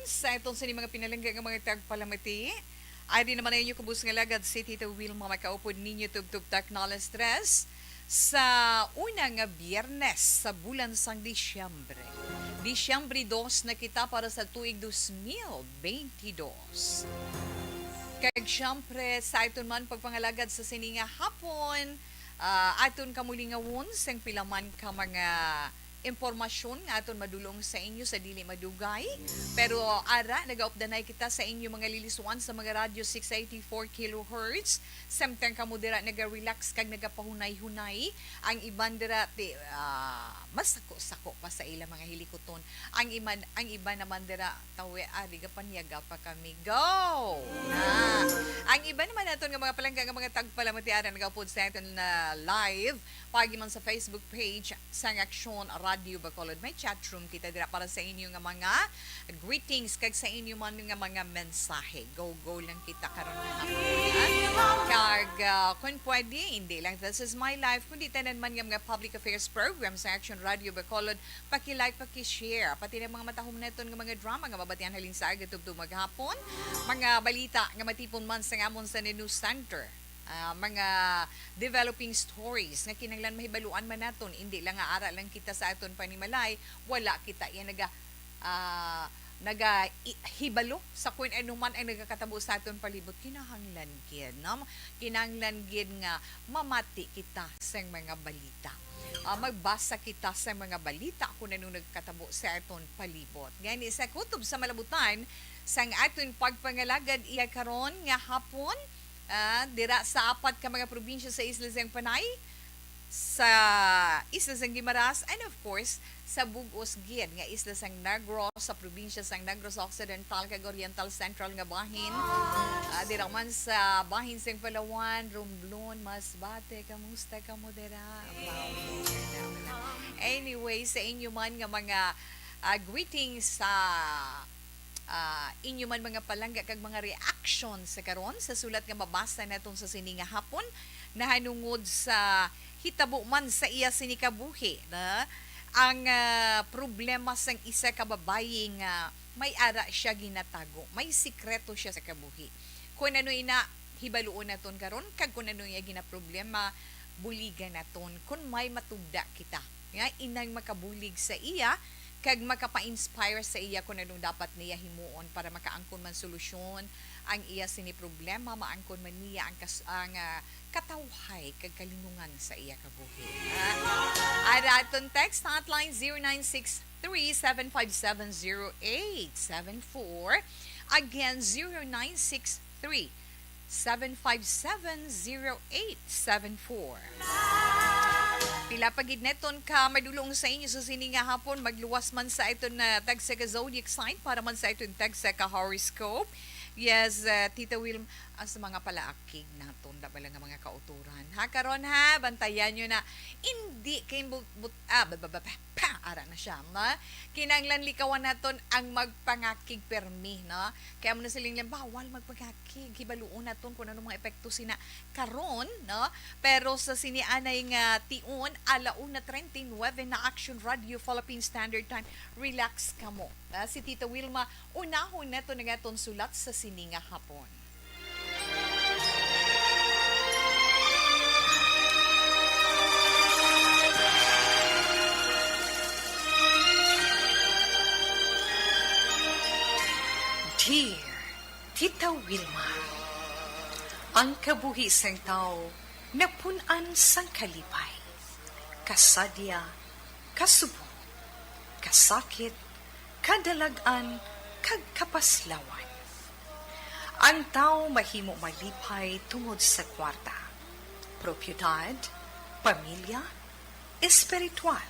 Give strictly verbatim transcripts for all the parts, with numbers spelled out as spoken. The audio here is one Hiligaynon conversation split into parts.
Sa aton sini mga pinalangga nga mga tagpalamati, ari naman ang inyo kubos nga lagad, si Tita Wilma, makaupod ninyo tubtob takna alas tres sa una nga biyernes sa bulan sang Disyembre. Disyembre dos na kita para sa tuig dos mil benti dos. Kag siyempre, sa aton man pagpangalagad sa sini nga hapon, ah, aton kamulingawon sang pila man ka mga impormasyon nga aton madulong sa inyo sa dili madugay. Pero ara, nagaupdanay kita sa inyo mga liliswan sa mga radyo six eighty-four kilohertz. Samtang kamo dira naga-relax kag nagapahunay-hunay, ang iban dira ti, ah, masako-sako pa sa ilang mga hilikuton. Ang iman, ang iban naman dira, tawi, ah, di gapanyaga pa kami. Go! Na. Ang iban naman naton nga mga palangga nga mga tagpalamati, ara nagaupod sa aton na live, paagi man sa Facebook page sang Aksyon Radio Bacolod. May chat room kita dira para sa inyo nga mga greetings kag sa inyo man nga mga mensahe. Go, go lang kita karon nga hapon, ha? Kag, ah, kung pwede, hindi lang This Is My Life, kundi tanan man nga mga public affairs program sa Aksyon Radio Bacolod, paki-like, paki-share. Pati na mga matahom naton nga mga drama nga mabatian halin sa aga tubtob maghapon, mga balita nga matipon man sa amon sa News Center, ah, mga developing stories nga kinahanglan mahibaluan man naton, indi lang nga ara lang kita sa aton panimalay, wala kita iya naga, ah, naga i-, hibalo sa kung ano man ang nagakatabo sa aton palibot. Kinahanglan gid, no? Kinahanglan gid nga mamati kita sa mga balita. Ah, magbasa kita sa mga balita kung ano nagkatabo sa aton palibot. Gani, sa kutob sa malabutan sang aton pagpangalagad iya karon nga hapon, ah, dira sa apat ka mga probinsya sa isla sang Panay, sa isla sang Guimaras, and of course, sa bug-os gid nga isla sang Negros, sa probinsya sang Negros Occidental kag Oriental Central nga bahin. Ah, dira man sa bahin sang Palawan, Romblon, Masbate, kamusta kamo dira? Wow. Anyway, sa inyo man nga mga, ah, greetings sa ah, inyo man mga palangga kag mga reaction sa karon sa sulat nga mabasa naton sa sini nga hapon, nahanungod sa hitabo man sa iya sini kabuhi, na ang, ah, problema sang isa ka babayi nga may ara siya ginatago, may sikreto siya sa kabuhi. Kung ano ina, hibaluon naton karon, kag kung ano iya ginaproblema, buligan naton kung may matugda kita nga inang makabulig sa iya kag makapa-inspire sa iya kung anong dapat niya himuon para makaangkon man solusyon ang iya sini problema, maangkon man niya ang kas-, ang, ah, katawhay kag kalinungan sa iya kabuhi. Ah, ara aton text hotline, zero nine six three, seven five seven, zero eight seven four. Again, zero nine six three, seven five seven, zero eight seven four. Pila pa gid naton ka madulong sa inyo sa sini nga hapon, magluwas man sa aton na tagsa ka zodiac sign para man sa aton tagsa ka horoscope. Yes, uh, Tita Wilm, as mga palaakig naton, da bala nga mga kauturan. Ha, karon ha, bantayan nyo na. Hindi kay bu-, but-, ah, ba, ba, ba, ba, pa, ara na siya, ma? Kinahanglan likawan naton ang magpangakig permi, no? Kaya mo na siling lang, bawal magpangakig. Hibaluon naton kung ano mga epekto sina karon, no? Pero sa sini anay nga tion, ala una treinta y nuebe na Action Radio Philippine Standard Time. Relax kamo. Ah, si Tita Wilma, unahon nato na nga aton sulat sa sini nga hapon. Dear Tita Wilma, ang kabuhi sang tawo napun-an sang kalipay, kasadya, kasubo, kasakit, kadalag-an, kag kapaslawan. Ang tawo mahimo malipay tungod sa kwarta, propiedad, pamilya, espiritual.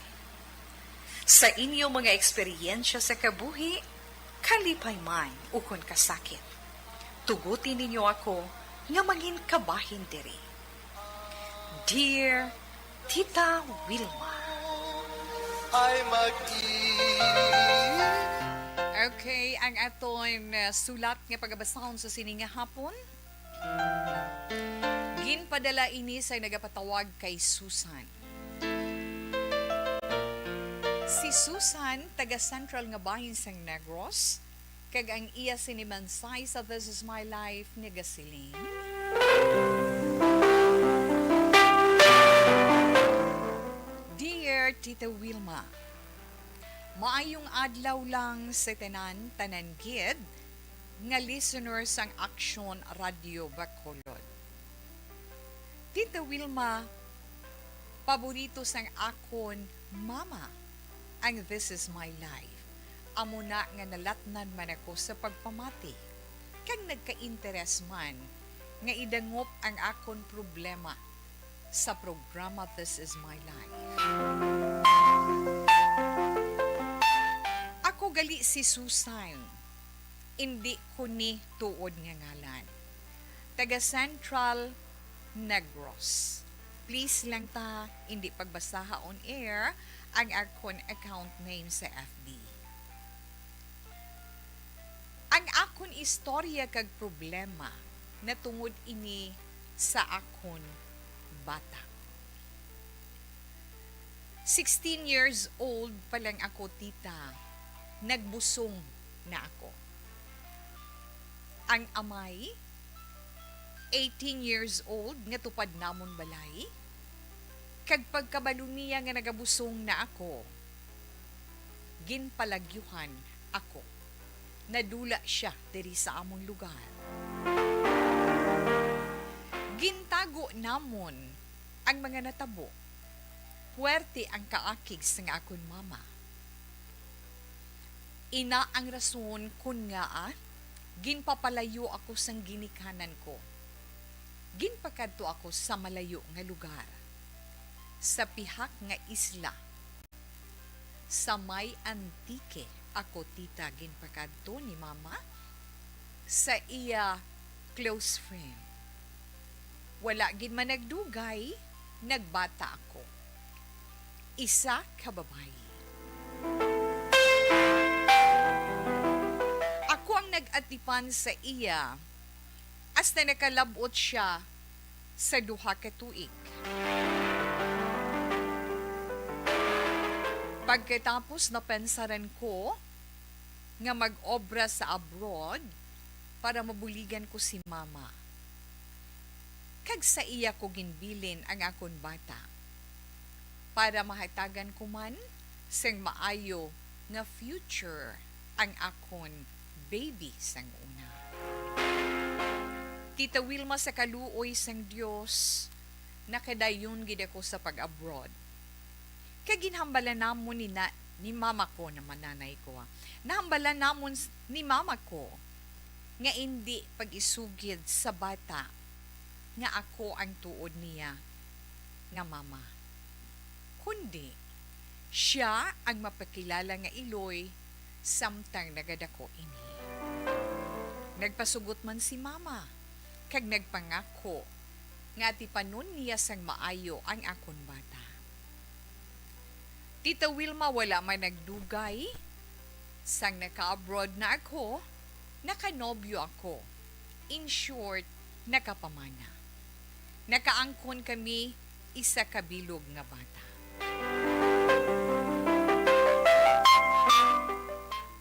Sa inyo mga eksperyensya sa kabuhi, kalipay man ukon kasakit, tuguti ninyo ako nga mangin kabahin diri. Dear Tita Wilma. Ay mag-i- Okay, ang aton, uh, sulat nga pagabasahon sa sini nga hapon. Ginpadala ini sa nagapatawag kay Susan. Si Susan, taga Central nga bahin sang Negros, Kag ang iya sini mensahe sa This Is My Life nagasiling, Dear Tita Wilma, maayong adlaw lang sa tanan, tanan gid nga listener sang Aksyon Radio Bacolod. Tita Wilma, paborito sang akon mama ang This Is My Life. Amo na nga nalatnan man ako sa pagpamati, kag nagka-interes man nga idangop ang akon problema sa programa This Is My Life. Ako gali si Susan, indi ko ni tuod nga ngalan. Taga Central Negros. Please lang ta, indi pagbasaha on air ang akon account name sa F B. Ang akon istorya kag problema natungod ini sa akon bata. Sixteen years old pa lang ako, tita, nagbusong na ako. Ang amay, eighteen years old, nga tupad namon balay, kag pagkabalo niya nga nagabusong na ako, ginpalagyuhan ako. Nadula sia diri sa amon lugar. Gintago namon ang mga natabo. Puwerte ang kaakig sang akon mama. Ina ang rason kon ngaa ginpapalayo ako sang ginikanan ko. Ginpakadto ako sa malayo nga lugar, sa pihak nga isla. Sa may Antique ako, tita, ginpakadto ni mama sa iya close friend. Wala gid man nagdugay, nagbata ako. Isa ka babayi. Ako ang nag-atipan sa iya, hasta nakalab-ot sia sa duha ka tuig. Pagkatapos, napensaran ko nga mag-obra sa abroad para mabuligan ko si mama. Kag sa iya ko ginbilin ang akon bata, para mahatagan ko man sing maayo nga future ang akon baby sang una. Tita Wilma, sa kaluoy sang Dios, nakadayon gid ako sa pag-abroad. Kay ginhambalan namon ni na-, ni mama ko, naman nanay ko, ah. Nahambalan namon s-, ni mama ko nga indi pag-isugid sa bata nga ako ang tuod niya nga mama, kundi sia ang mapakilala nga iloy samtang nagadako ini. Nagpasugot man si mama kag nagpangako nga atipanon niya sang maayo ang akon bata. Tita Wilma, wala man nagdugay, sang naka-abroad na ako, nakanobyo ako. In short, nakapamana. Nakaangkon kami isa ka bilog nga bata.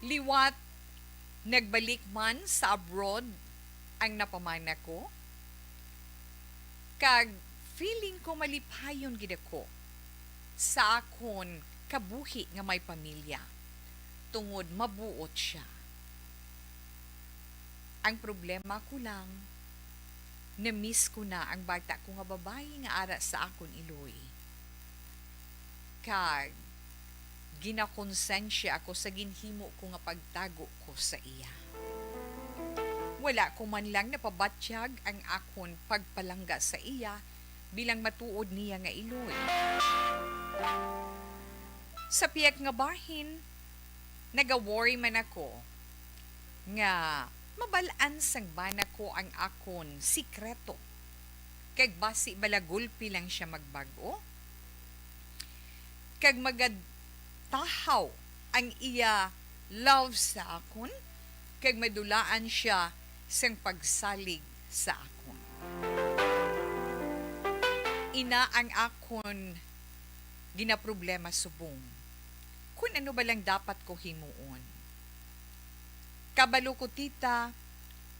Liwat nagbalik man sa abroad ang napamana ko, kag feeling ko malipayon gid ako sa akon kabuhi nga may pamilya, tungod mabuot sia. Ang problema ko lang, na-miss ko na ang bata ko nga babayi nga ara sa akon iloy. Kag ginakonsensya ako sa ginhimo ko nga pagtago ko sa iya. Wala ko man lang napabatyag ang akon pagpalangga sa iya bilang matuod niya nga iloy. Sa pihak nga bahin, naga-worry man ako nga mabal-an sang bana ko ang akon sikreto, kag basi bala gulpi lang sia magbag-o, kag magatahaw ang iya love sa akon, kag madulaan sia sang pagsalig sa akon. Ina ang akon ginaproblema subong kon ano ba lang dapat ko himuon. Kabalo ko, tita,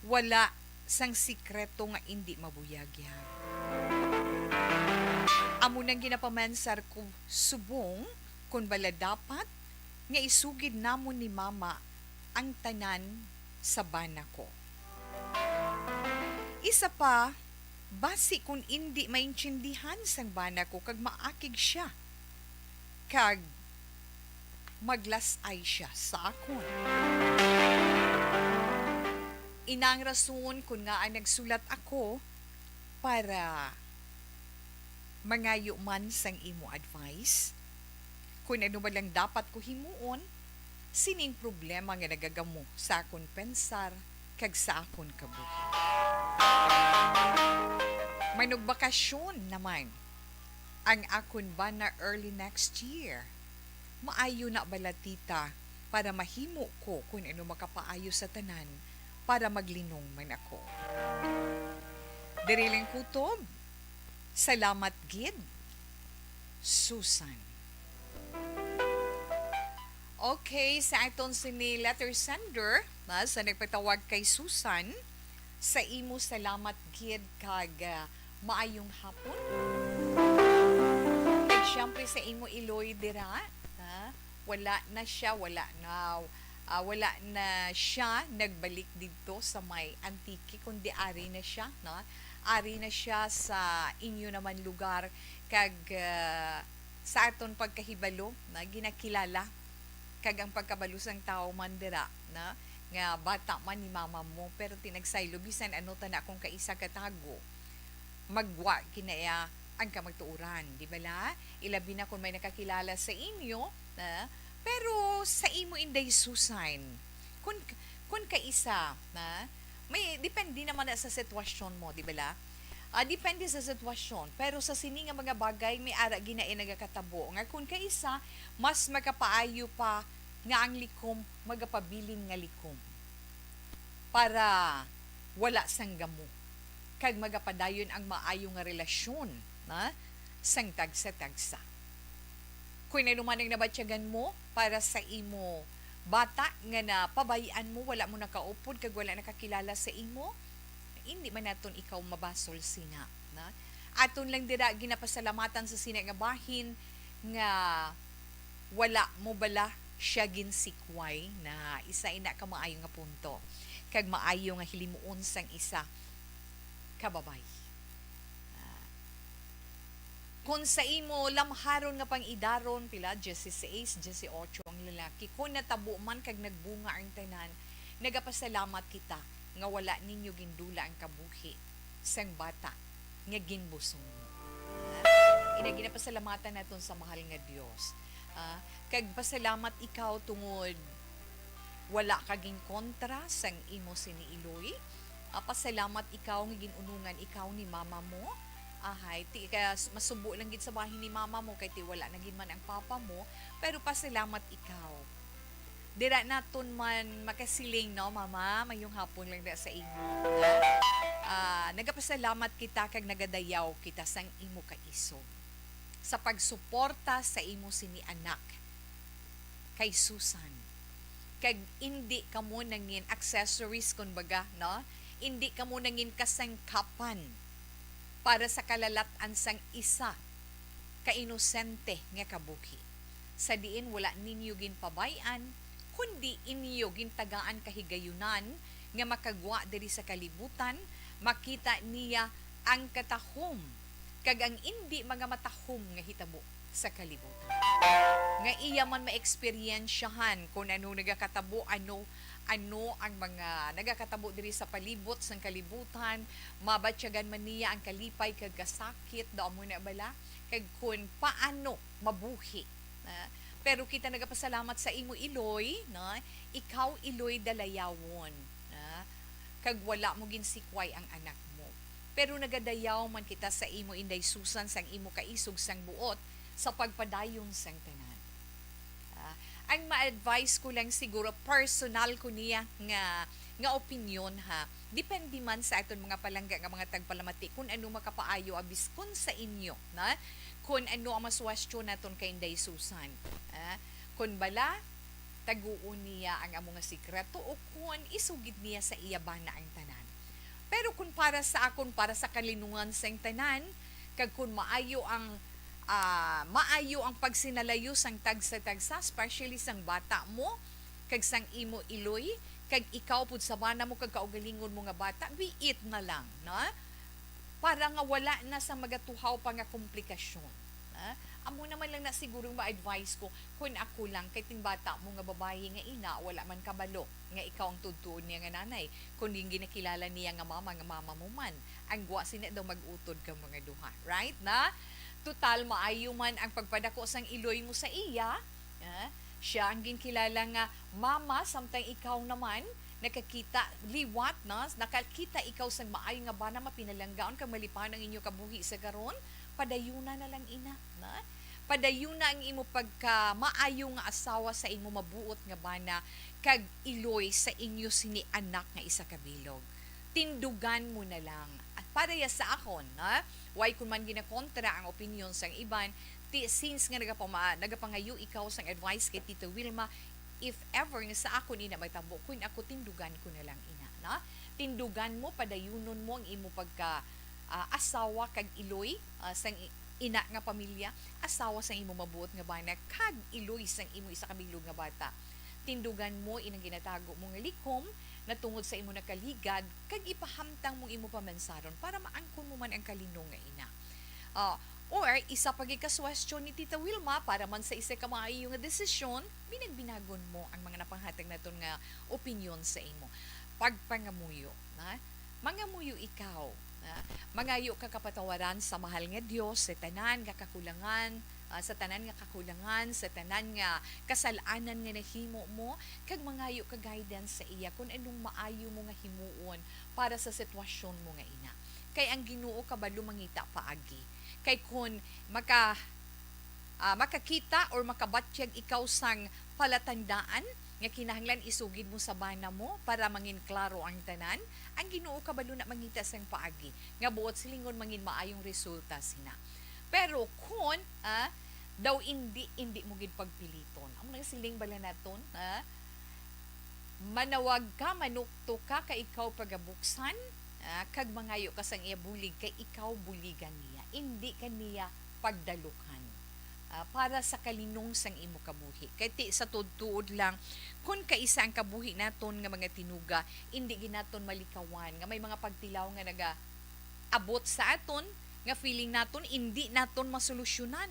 wala sang sikreto nga indi mabuyag, ha. Amo nang ginapamansar ko subong kon bala dapat nga isugid namon ni mama ang tanan sa bana ko. Isa pa, basi kon indi maintindihan sang bana ko kag maakig siya, kag maglas-ay siya sa akon. Ina ang rason kon ngaa nagsulat ako para mangayo man sang imo advice, kon ano man lang dapat ko himuon sining problema nga nagagamo sa akon pensar kag sa akon kabuhi. Manugbakasyon naman ang akon bana early next year. Maayo na bala, tita, para mahimo ko kon ano makapaayo sa tanan para maglinong man ako. Diri lang kutob. Salamat gid, Susan. Okay, sa aton sini letter sender, na, sa nagpatawag kay Susan, sa imo salamat gid kag, ah, maayong hapon. Kag siyempre sa imo Iloy dira, ha? Wala na siya, wala na, ah, wala na siya nagbalik didto sa may Antique, kundi ari na siya, no? Ari na siya sa inyo naman lugar, kag, ah, sa aton pagkahibalo, na ginakilala, kag ang pagkabalo sang tawo man dira, na, nga bata man ni mama mo, pero tinagsaylo, bisan ano ta na kung kaisa ka tago, magwa kinaya ang kamatuoran, di bala? Ilabi na kung may nakakilala sa inyo, na, pero sa imo, Inday Susan, kun, kun kaisa, na, may, depende naman na sa sitwasyon mo, di bala? Ah, depende sa sitwasyon, pero sa sini nga mga bagay, may ara ginaay nagakatabo nga kun kaisa, mas makapaayo pa nga ang likom magapabilin nga likom para wala sang gamo, kag magapadayon ang maayo nga relasyon, na, sang tagsa-tagsa. Kung ano man ang nabatyagan mo para sa imo bata nga napabay-an mo, wala mo nakaupod kag wala nakakilala sa imo, hindi man naton ikaw mabasol sina, na. Aton lang dira ginapasalamatan sa sina nga bahin nga wala mo bala siya ginsikway, na isa ina ka maayo nga punto kag maayo nga hilimuon sang isa ka babay. Ah, Kon sa imo lamharon nga pang-idaron, pila, dieciséis, dieciocho ang lalaki, kon natabo man kag nagbunga ang tanan, nagapasalamat kita nga wala ninyo gindula ang kabuhi sang bata nga ginbusong mo. Ah, ina, ginapasalamatan naton sa mahal nga Dios. Ah, kag pasalamat ikaw tungod wala ka ginkontra sang imo sini Iloy. Ah, pasalamat ikaw nga gin-unungan ikaw ni mama mo. Ahay, ti, kaya s-, masubo lang gid sa bahin ni mama mo, kay ti wala na gid man ang papa mo, pero pasalamat ikaw. Dira naton man makasiling, no, Mama? Mayong hapon lang na sa imo. Ah, nagapasalamat kita kag nagadayaw kita sang imo kaisog sa pagsuporta sa imo sini anak kay Susan. Kag indi kamo nangin accessories, kumbaga, no? Indi kamo nangin kasangkapan para sa kalalat-an sang isa ka inosente nga kabuhi, sa diin wala ninyo ginpabay-an, kundi inyo gintagaan kahigayunan nga makagwa diri sa kalibutan, makita niya ang katahom kag ang indi mga matahom nga hitabo sa kalibutan. Nga iya man maeksperiensyahan kon ano nagakatabo, ano, ano ang mga nagakatabo diri sa palibot sang kalibutan, mabatyagan man niya ang kalipay kag kasakit, daw amo na bala, kag kon paano mabuhi, na. Pero kita nagapasalamat sa imo, Iloy, na. Ikaw, Iloy Dalayawon, na, kag wala mo ginsikway ang anak mo. Pero nagadayaw man kita sa imo, Inday Susan, sang imo kaisog sang buot sa pagpadayon sang tanan. Ah, ang ma-advise ko lang siguro, personal ko niya nga, nga opinyon, ha. Depende man sa aton mga palangga nga mga tagpalamati kung ano makapaayo abis kun sa inyo, na, kung ano ang masuwestyon naton kay Inday Susan. Ah, kung bala, taguon niya ang amo nga sikreto, o kon isugid niya sa iya bana ang tanan. Pero kun para sa akon, para sa kalinungan sang tanan, kag kun maayo ang, ah, maayo ang pagsinalayo sang tagsa-tagsa, especially sang bata mo, kag sang imo iloy, kag ikaw pud sa bana mo kag kaugalingon mo nga bata, be it na lang, no? Para nga wala na sa magatuhaw pa nga komplikasyon. Ha? Amo naman lang na siguro ma-advise ko, kun ako lang, kay ting bata mo nga babayi nga ina, wala man kabalo nga ikaw ang tudtuon niya nga nanay, kundi ginakilala niya nga mama, nga mama mo man. Ang gwa sina daw mag-utod ka mga duha, right? Na, total, maayo man ang pagpadako sang iloy mo sa iya, ha? Siya ang ginkilala nga mama, samtang ikaw naman, nakakita liwat, no? Nakakita ikaw sang maayo nga bana, mapinalanggaon kag malipayon ang inyo kabuhi sa karon, padayuna na lang ina, no? Padayuna ang imo pagka maayo nga asawa sa imo mabuot nga bana, kag iloy sa inyo sini anak nga isa ka bilog. Tindugan mo na lang. At para ya sa akon, no? Way ko man ginakontra ang opinyon sang iban, ti, since nga nagapama-, nagapangayo ikaw sang advice kay Tita Wilma, if ever nga sa akon ina matabo, kun ako, tindugan ko na lang ina, no? Tindugan mo, padayunon mo ang imo pagka, ah, asawa kag iloy, ah, sang i-, ina nga pamilya, asawa sang imo mabuot nga bana, kag iloy sang imo isa ka bilog nga bata. Tindugan mo inang ginatago mo nga likom natungod sa imo nakaligad, kag ipahamtang mo imo pamansaron para maangkon mo man ang kalinong nga ina. Ah, or isa pa gid ka suwestyon ni Tita Wilma para man sa isa ka maayo nga desisyon, binagbinagon mo ang mga napanghatag naton nga opinyon sa imo. Pagpangamuyo, na? Mangamuyo ikaw, na? Mangayo ka kapatawaran sa mahal nga Dios sa tanan nga kakulangan, ah, sa tanan nga kakulangan, sa tanan nga kasal-anan nga nahimo mo, kag mangayo ka guidance sa iya kung anong maayo mo nga himuon para sa sitwasyon mo nga ina. Kay ang Ginoo kabalo mangita paagi. Kay kun maka-, ah, makakita or makabatyag ikaw sang palatandaan nga kinahanglan isugid mo sa bana mo para mangin klaro ang tanan, ang Ginoo kabalo na mangita sang paagi nga buot silingon mangin maayong resulta sina. Pero kun, ah, daw indi, indi mo gid pagpiliton. Amo nang siling bala naton, ah, manawag ka, manukto ka, kay ikaw pagabuksan, ah, kag mangayo ka sang iya bulig, kay ikaw buligan niya. Indi ka niya pagdalukhan, ah, para sa kalinong sang imo kabuhi. Kay ti, sa tuod-tuod lang, kun kaisa ang kabuhi naton nga mga tinuga, indi gid naton malikawan nga may mga pagtilaw nga naga-, abot sa aton nga feeling naton indi naton masolusyonan.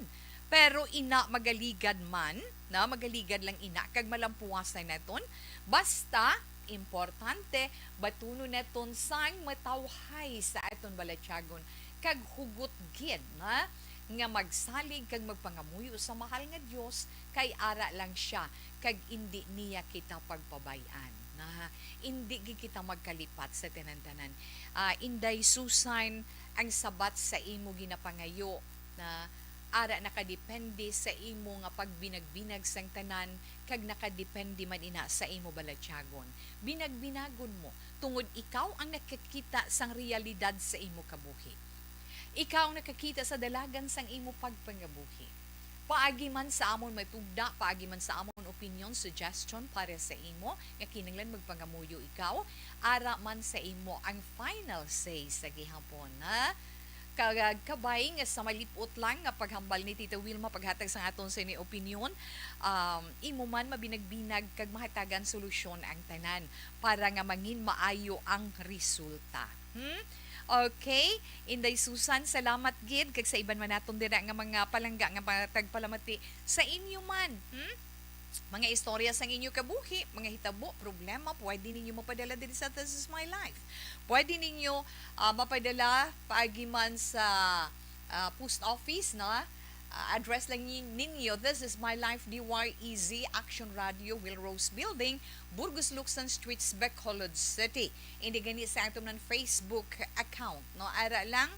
Pero ina, magaligad man, na, magaligad lang ina kag malampuwasan naton. Basta, importante, batunon naton sang matawhay sa aton balatyagon kag hugot gid, na, nga magsalig kag magpangamuyo sa mahal nga Dios, kay ara lang sia kag indi niya kita pagpabay-an. Na, indi gid kita magkalipat sa tanan-tanan. Ah, Inday Susan, ang sabat sa imo ginapangayo na ara nakadepende sa imo nga pagbinagbinag sang tanan kag nakadepende man ina sa imo balatyagon. Binagbinagon mo tungod ikaw ang nakakita sang realidad sa imo kabuhi. Ikaw ang nakakita sa dalagan sang imo pagpangabuhi. Paagi man sa amon matugda, paagi man sa amon opinion, suggestion para sa imo nga kinahanglan magpangamuyo ikaw, ara man sa imo ang final say sa gihapon, ha? Kag kabay nga sa malip-ot lang nga paghambal ni Tita Wilma paghatag sa aton sini opinion, um, imo man mabinagbinag kag mahatagan solusyon ang tanan para nga mangin maayo ang resulta. Hmm? Okay, Inday Susan, salamat gid kag sa iban man naton dira nga mga palangga nga mga tagpalamati sa inyo man. Hmm? Mga istorya sang inyo kabuhi, mga hitabo, problema, pwede ninyo mapadala diri sa This Is My Life. Pwede ninyo, ah, mapadala paagi man sa, ah, post office, no? Ah, address lang ni-, ninyo, This Is My Life, D Y E Z, Action Radio, Will Rose Building, Burgos Luxon Streets, Bacolod City. Indi gani sa aton man Facebook account, no? Ara lang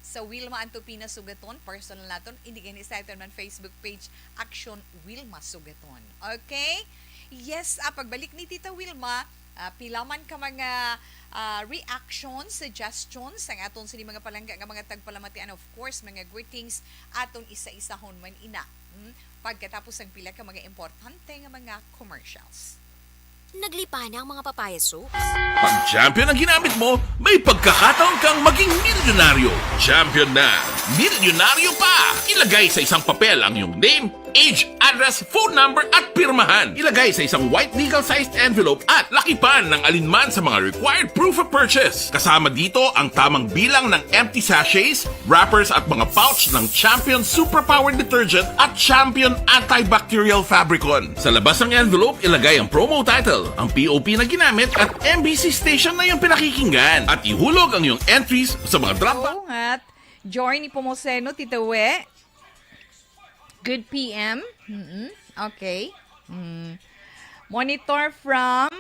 sa Wilma Antopina Sugaton, personal naton. Indi gani sa aton man Facebook page, Action Wilma Sugaton. Okay? Yes, ah, pagbalik ni Tita Wilma, ah, pila man ka mga, ah, reactions, suggestions ang aton sini mga palangga nga mga tagpalamati, and of course, mga greetings, aton isa-isahon man ina. Pagkatapos ang pila ka mga importante nga mga commercials. Naglipa na ang mga papaya soaps. Pag champion ang ginamit mo, may pagkakataon kang maging milyonaryo. Champion na, milyonaryo pa! Ilagay sa isang papel ang iyong name, age, address, phone number at pirmahan. Ilagay sa isang white legal-sized envelope at lakipan ng alinman sa mga required proof of purchase. Kasama dito ang tamang bilang ng empty sachets, wrappers at mga pouch ng Champion Superpower Detergent at Champion Antibacterial Fabricon. Sa labas ng envelope, ilagay ang promo title, ang P O P na ginamit at M B C station na iyong pinakikinggan at ihulog ang iyong entries sa mga drop box. Oo nga. Joy ni Pomoseno, Tita We. Good P M. Mm-mm. Okay. Mm. Monitor from,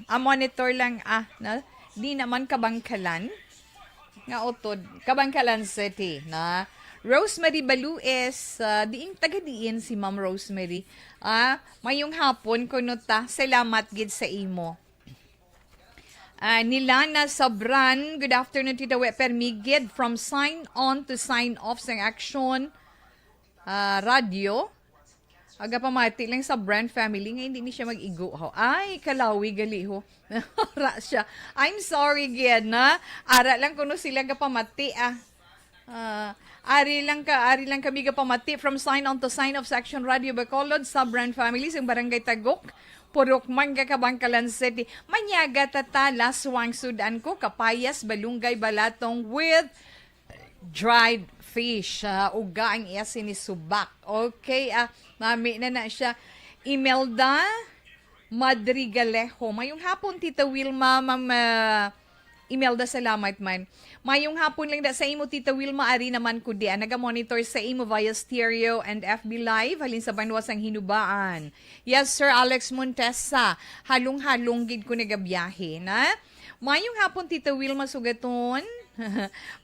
ah, monitor lang, ah, na, di naman Kabangkalan. Nga utod, Kabangkalan City, na. Rosemary Balues, ah, diin, taga diin si Ma'am Rosemary. Ah, mayong hapon, kuno ta. Salamat gid sa imo. Ah, ni Lana Sabran, good afternoon, Tita We. Permigid, from sign on to sign off sang action, ah, radio. Aga pamati lang sa Brand family nga hindi ni siya mag-igo, ho. Ay, kalawi gali, ho. Ara siya. I'm sorry, gid, na. Ara lang kuno sila gapamati, ah. Ah, ari lang ka, ari lang kami gapamati from sign on to sign of Section Radio Bacolod, Sub-Brand Family, sa Barangay Tagok, Purok Manga, Kabangkalan City. Manyaga tata, laswang sudan ko, kapayas, balunggay, balatong with dried fish. Ah, uga ang iya sinisubak. Okay, ah, mami na na siya. Imelda Madrigalejo. Mayong hapon, Tita Wilma, Ma'am, ah, Imelda, salamat man. Mayong hapon lang da sa imo, Tita Wilma. Ari naman ko di, ah, naga-monitor sa imo via stereo and F B Live, halin sa banwa sang Hinubaan. Yes, Sir Alex Montesa, halong-halong gid ko nagabiyahe, na? Mayong hapon, Tita Wilma Sugaton.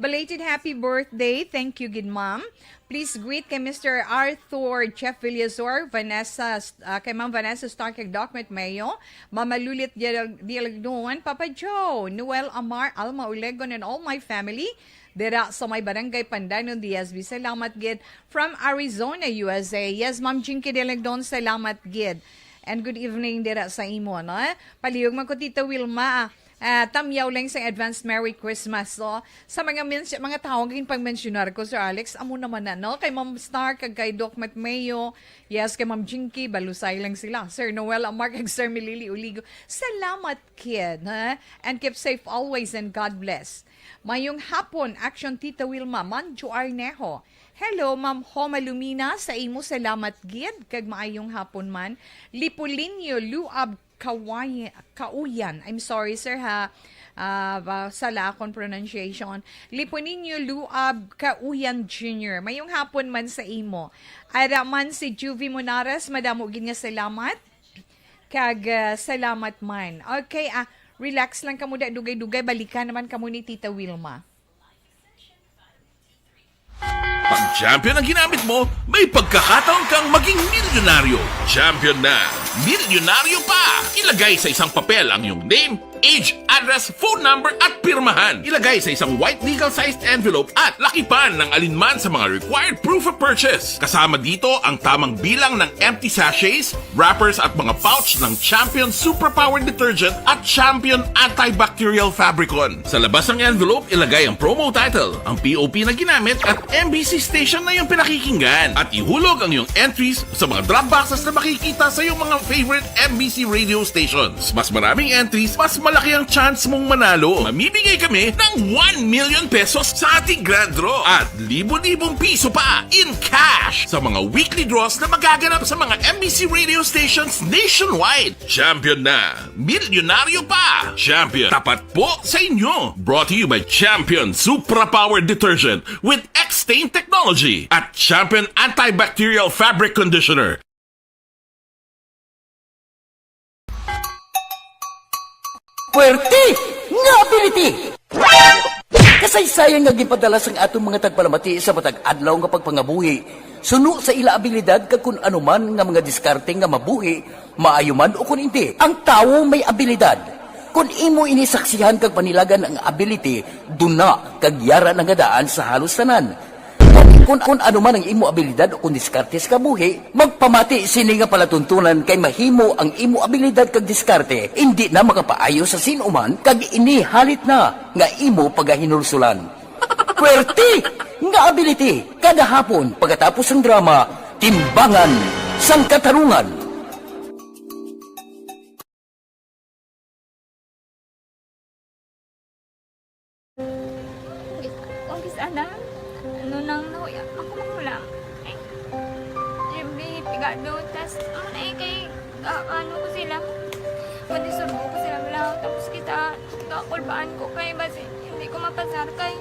Belated happy birthday. Thank you, gid ma'am. Please greet kay Mister Arthur Jeff Villazor, Vanessa, ah, kay Ma'am Vanessa Stark, kag Doc Matt Mayo, Mama Lulit Dial-, Dialagdon, Papa Joe, Noel Amar, Alma Ulegon, and all my family dira sa may Barangay Pandanon, D S B. Salamat gid from Arizona, U S A. Yes, Ma'am Jinky Dialagdon, salamat gid. And good evening dira sa imo, no? Palihog man ko, Tita Wilma, ah, ah, tamyaw lang sa advance Merry Christmas, no? Sa mga mens-, mga tawo nga ginpangmensyonar ko, Sir Alex, amo naman na, no? Kay Ma'am Star, kag kay Doc Matt Mayo, yes, kay Ma'am Jinky, balusay lang sila. Sir Noel Amar, kag Sir Milili Uligo, salamat, kid, ha? And keep safe always and God bless. Mayong hapon, Action Tita Wilma, Manjo Arnejo. Hello, Ma'am Homa Lumina, sa imo salamat gid, kag maayong hapon man. Lipulinyo Luab Kaway-, Kauyan. I'm sorry, sir, ha. Ah, ba, sala akong pronunciation. Lipulinyo Luab Kauyan Junior. Mayong hapon man sa imo. Ara man si Juvie Monares, madamo gid nga salamat. Kag, ah, salamat man. Okay, ah, relax lang kamo da, dugay-dugay, balikan naman kamo ni Tita Wilma. Pag champion ang ginamit mo, may pagkakataon kang maging milyonaryo. Champion na, milyonaryo pa! Ilagay sa isang papel ang iyong name, age, address, phone number at pirmahan. Ilagay sa isang white legal-sized envelope at lakipan ng alinman sa mga required proof of purchase. Kasama dito ang tamang bilang ng empty sachets, wrappers at mga pouch ng Champion Superpower Detergent at Champion Antibacterial Fabricon. Sa labas ng envelope, ilagay ang promo title, ang P O P na ginamit at M B C station na iyong pinakikinggan. At ihulog ang iyong entries sa mga drop boxes na makikita sa iyong mga favorite M B C radio stations. Mas maraming entries, mas malaki ang chance mong manalo. Mamimigay kami ng one million pesos sa ating grand draw at libo-libong piso pa in cash sa mga weekly draws na magaganap sa mga M B C radio stations nationwide. Champion na! Milyonaryo pa! Champion, tapat po sa inyo! Brought to you by Champion Supra Power Detergent with X-Stain Technology at Champion Antibacterial Fabric Conditioner. Puwerte nga ability! Kasaysayan nga ginpadala sang atong mga tagpalamati sa matag adlaw nga pagpangabuhi, suno sa ila abilidad kag kun ano man nga mga diskarte nga mabuhi, maayo man o kun indi. Ang tawo may abilidad. Kun imo ini saksihan kag panilagan ang ability, duna kag yara na nga daan sa halos tanan. Kani Kung, kung ano man ang imo abilidad o kung diskarte sa kabuhi, magpamati sini nga palatuntunan, kay mahimo ang imo abilidad kag diskarte indi na makapaayo sa sin-o man, kag ini halit na nga imo pagahinulsulan. Pwerte nga ability, kada hapon pagkatapos sang drama, Timbangan sang Katarungan. Kung kis-, kung kis-, ana, ano nang nahuya, makumakulang. Ay, Jimmy, pigado, tas, ano na eh, kay, ah, ano ko sila, madisturbo ko sila, wala, tapos kita, kakulbaan ko, kay, basi, hindi ko mapasar, kay,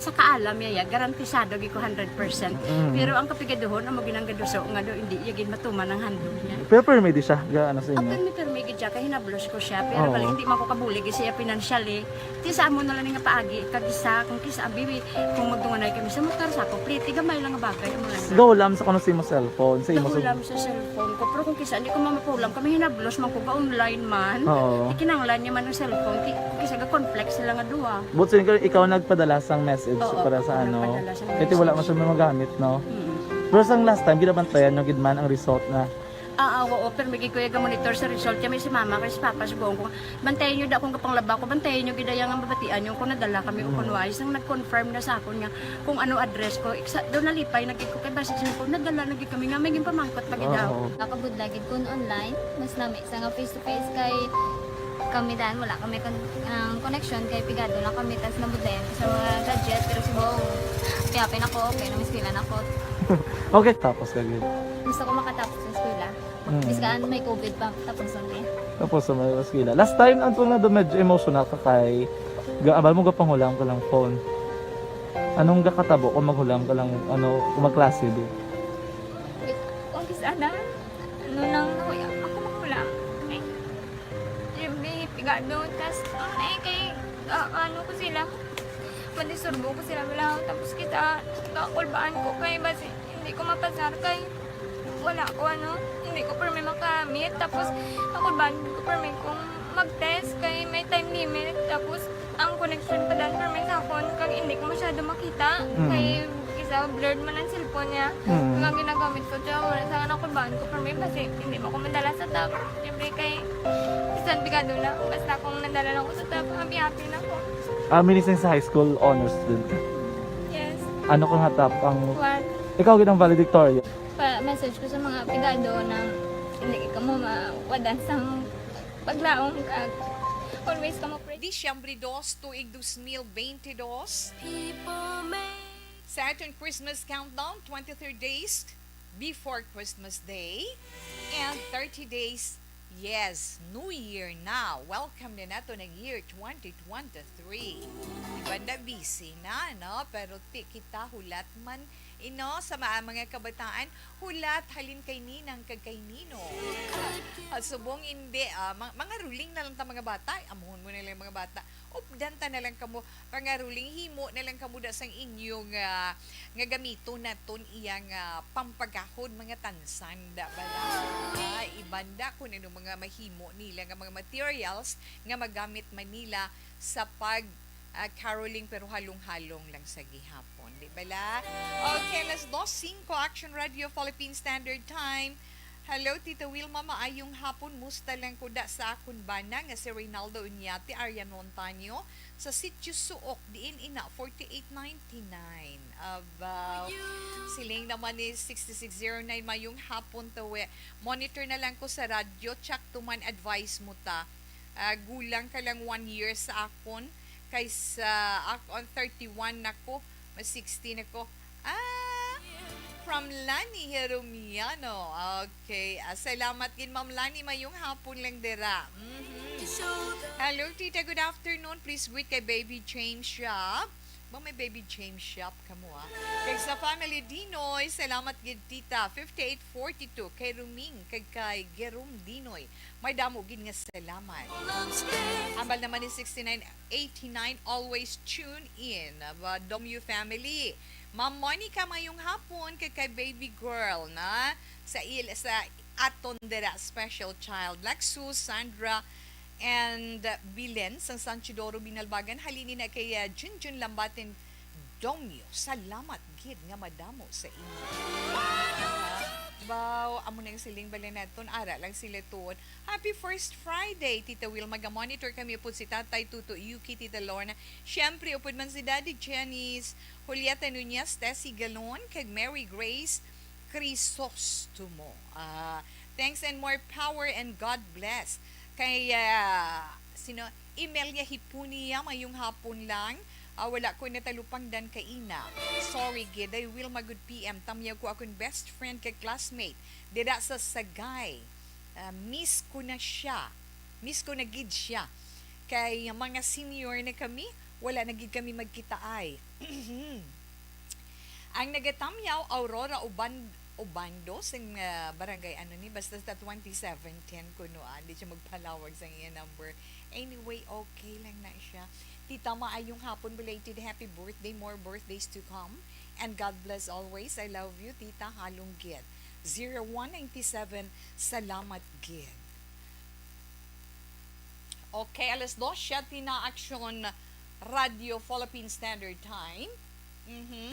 Sa kaalam niya, ya, garantisado gid ko hundred percent. Mm. Pero ang kapigaduhon, amo ginang gaduso nga do, hindi iya gid matuman ang handog niya. Pero permi di siya, ga, ano sa inyo? Permi, permi gid siya, kay hinablos ko siya. Pero Oo. Bali, hindi man ko kabulig siya financially. Ti sa amo na lang nga paagi, kag isa, kung kisa, abi, kung magdunganay kami sa motor, sa ako, pretty, gamay lang nga bagay, amo lang. Gahulam sa kuno sa imo cellphone, sa imo sa Gahulam sa cellphone ko, pero kung kisa, hindi ko mamapulam, kami hinablos man ko, ga-online man. Oo. Ikinanglan niya man ang cellphone, ki-, kung kisa, ga-conflict sila nga duwa. But so, ikaw, ikaw nagpadala sang message Oo, para sa ako ano? Nagpadala sang Kaya wala message. Man siya magamit, no? Mm. Pero sang last time, ginabantayan nyo gid man ang result na Ah, ah, oo, pero may gikuya ga monitor sa result. Kami si mama, kay si papa, si buong ko. Bantayan nyo da akong kapanglaba ko, bantayan nyo gid ang mabatian nyo kung nadala kami o Mm. kung wala. Isang nag-confirm na sa akon nga kung ano address ko. Iksa, doon nalipay, nagkik ko kay basi siya ko, nadala na gid kami nga, may ginpamangkot pa gid daw. Oo. Nakabudlay gid kun online, mas nami sa nga face to face kay kami dan, wala kami kon-, ang connection kay pigado lang kami, tas nabudlayan ko sa mga gadget, pero si Bong, piyapin ako, okay, namiskwela na ako. Okay, tapos ka gid. Gusto ko makatapos sa eskwela. Mm. Biskan may covid pa, tapos ang eh. Tapos sa may eskwela. Last time, ang tunga do medyo emotional ka kay ga-, abal mo gapanghulam ka lang phone. Anong gakatabo kung maghulam ka lang, ano, kung magklase di? Wait, kung kis-, ana? Ano nang nahuya? Ako maghulam. Ay, Jimmy, pigado. Tas, ano na eh, kay, ah, ano ko sila? Madisturbo ko sila. Wala, tapos kita, kakulbaan ko kay basi, hindi ko mapasar kay wala ko, ano, hindi ko permi makamit. Tapos, kakulbaan ko permi kung mag-test kay may time limit. Tapos, ang connection pa dan permi sa akon, kag hindi ko masyado makita. Mm. Kay isa, blurred man ang cellphone niya. Mm. Kag ang ginagamit ko, siya mo sa nakulbaan ko, permi basi, hindi mo ko madala sa top. Siyempre, kay, bisan pigado lang, basta kung nadala lang ko sa top, happy-happy na ko. Ah, minising sa high school, honors student ka? Yes. Ano ka nga top ang One. Ikaw gid ang valedictorian? Pa-message ko sa mga pigado na hindi ka mo mawadan sang paglaom kag always ka mo pray. Disyembre dos, tuig dos mil benti dos. People may Sa aton Christmas countdown, twenty-three days before Christmas Day and thirty days, yes, New Year na. Welcome na nato ng year twenty twenty-three. Di ba na busy na, no? Pero ti kita hulat man, ino, sa mga, mga kabataan, hulat halin kay ninang kag kay ninong. At subong hindi, ah, ma-, mangaruling na lang ta mga bata. Amuhon mo na lang mga bata. Updan ta na lang kamo, pangaruling himo na lang kamo da sang inyo nga, nga gamiton naton iya nga pampagahod mga tansan da bala. Ah, ibanda kung ano mga mahimo nila nga mga materials nga magamit man nila sa pag ah, caroling, pero halong-halong lang sa gihapon. Di bala? Okay, alas dos singko, Action Radio Philippine Standard Time. Hello, Tita Wilma. Maayong hapon. Musta lang ko da sa akon bana nga si Reynaldo Uñate, Arian Montaño, sa Sitio Suok, diin ina, forty-eight ninety-nine. Abaw. Siling naman ni sixty-six zero nine, mayong hapon, tawe. Monitor na lang ko sa radyo, tsak tuman advice mo ta. Ah, gulang ka lang one year sa akon, kaysa akon thirty-one na ko, mas sixteen na ko. Ah, from Lani Heromiano. Okay. Ah, salamat gid, Ma'am Lani. Mayong hapon lang dira. Mhm. Hello, Tita. Good afternoon. Please greet kay Baby James Shop. Ba may Baby James Shop kamo, ah? Kag sa family Dinoy, salamat gid, Tita. Fifty-eight forty-two, kay Ruming, kag kay Gerum Dinoy. May damo gid nga salamat. Ambal naman ni sixty-nine eighty-nine, always tune in. Aba, Domyu family. Ma'am Monica, mayong hapon, kay, kay baby girl na sa il-, sa aton dira, special child. Lexus, Sandra, and, uh, Bilen sang San Isidoro, Binalbagan. Halini na kay, uh, Junjun Lambatin Domyo. Salamat gid nga madamo sa inyo. Baw, amo na yung siling bala naton. Ara lang sila tuon. Happy first Friday, Tita Wilma. Ga-monitor kami po si Tatay Tuto Yuki, Tita Lorna. Siyempre, upod man si Daddy Janice, Julieta Nunez, Tessie Galon, kag Mary Grace Crisostomo. Ah, thanks and more power and God bless. Kay, ah, sino? Imelia Hipunia, mayong hapon lang. Ah, wala ko natalupangdan kaina. Sorry, gid. Ay, Wilma, good P M. Tamyaw ko akong best friend kag classmate dira sa Sagay. Ah, miss ko na siya. Miss ko na gid siya. Kay mga senior na kami, wala na gid kami magkitaay. Ang nagatamyaw, Aurora Uban-, Ubando, sing, ah, barangay, ano ni, basta sa twenty seventeen kuno, ah, di siya magpalawag sa iya number. Anyway, okay lang na siya. Tita, maayong hapon, belated happy birthday, more birthdays to come. And God bless always. I love you, Tita, halong gid. Zero one ninety-seven, salamat gid. Okay, alas dos siyete na, Action Radio Philippine Standard Time. Mhm.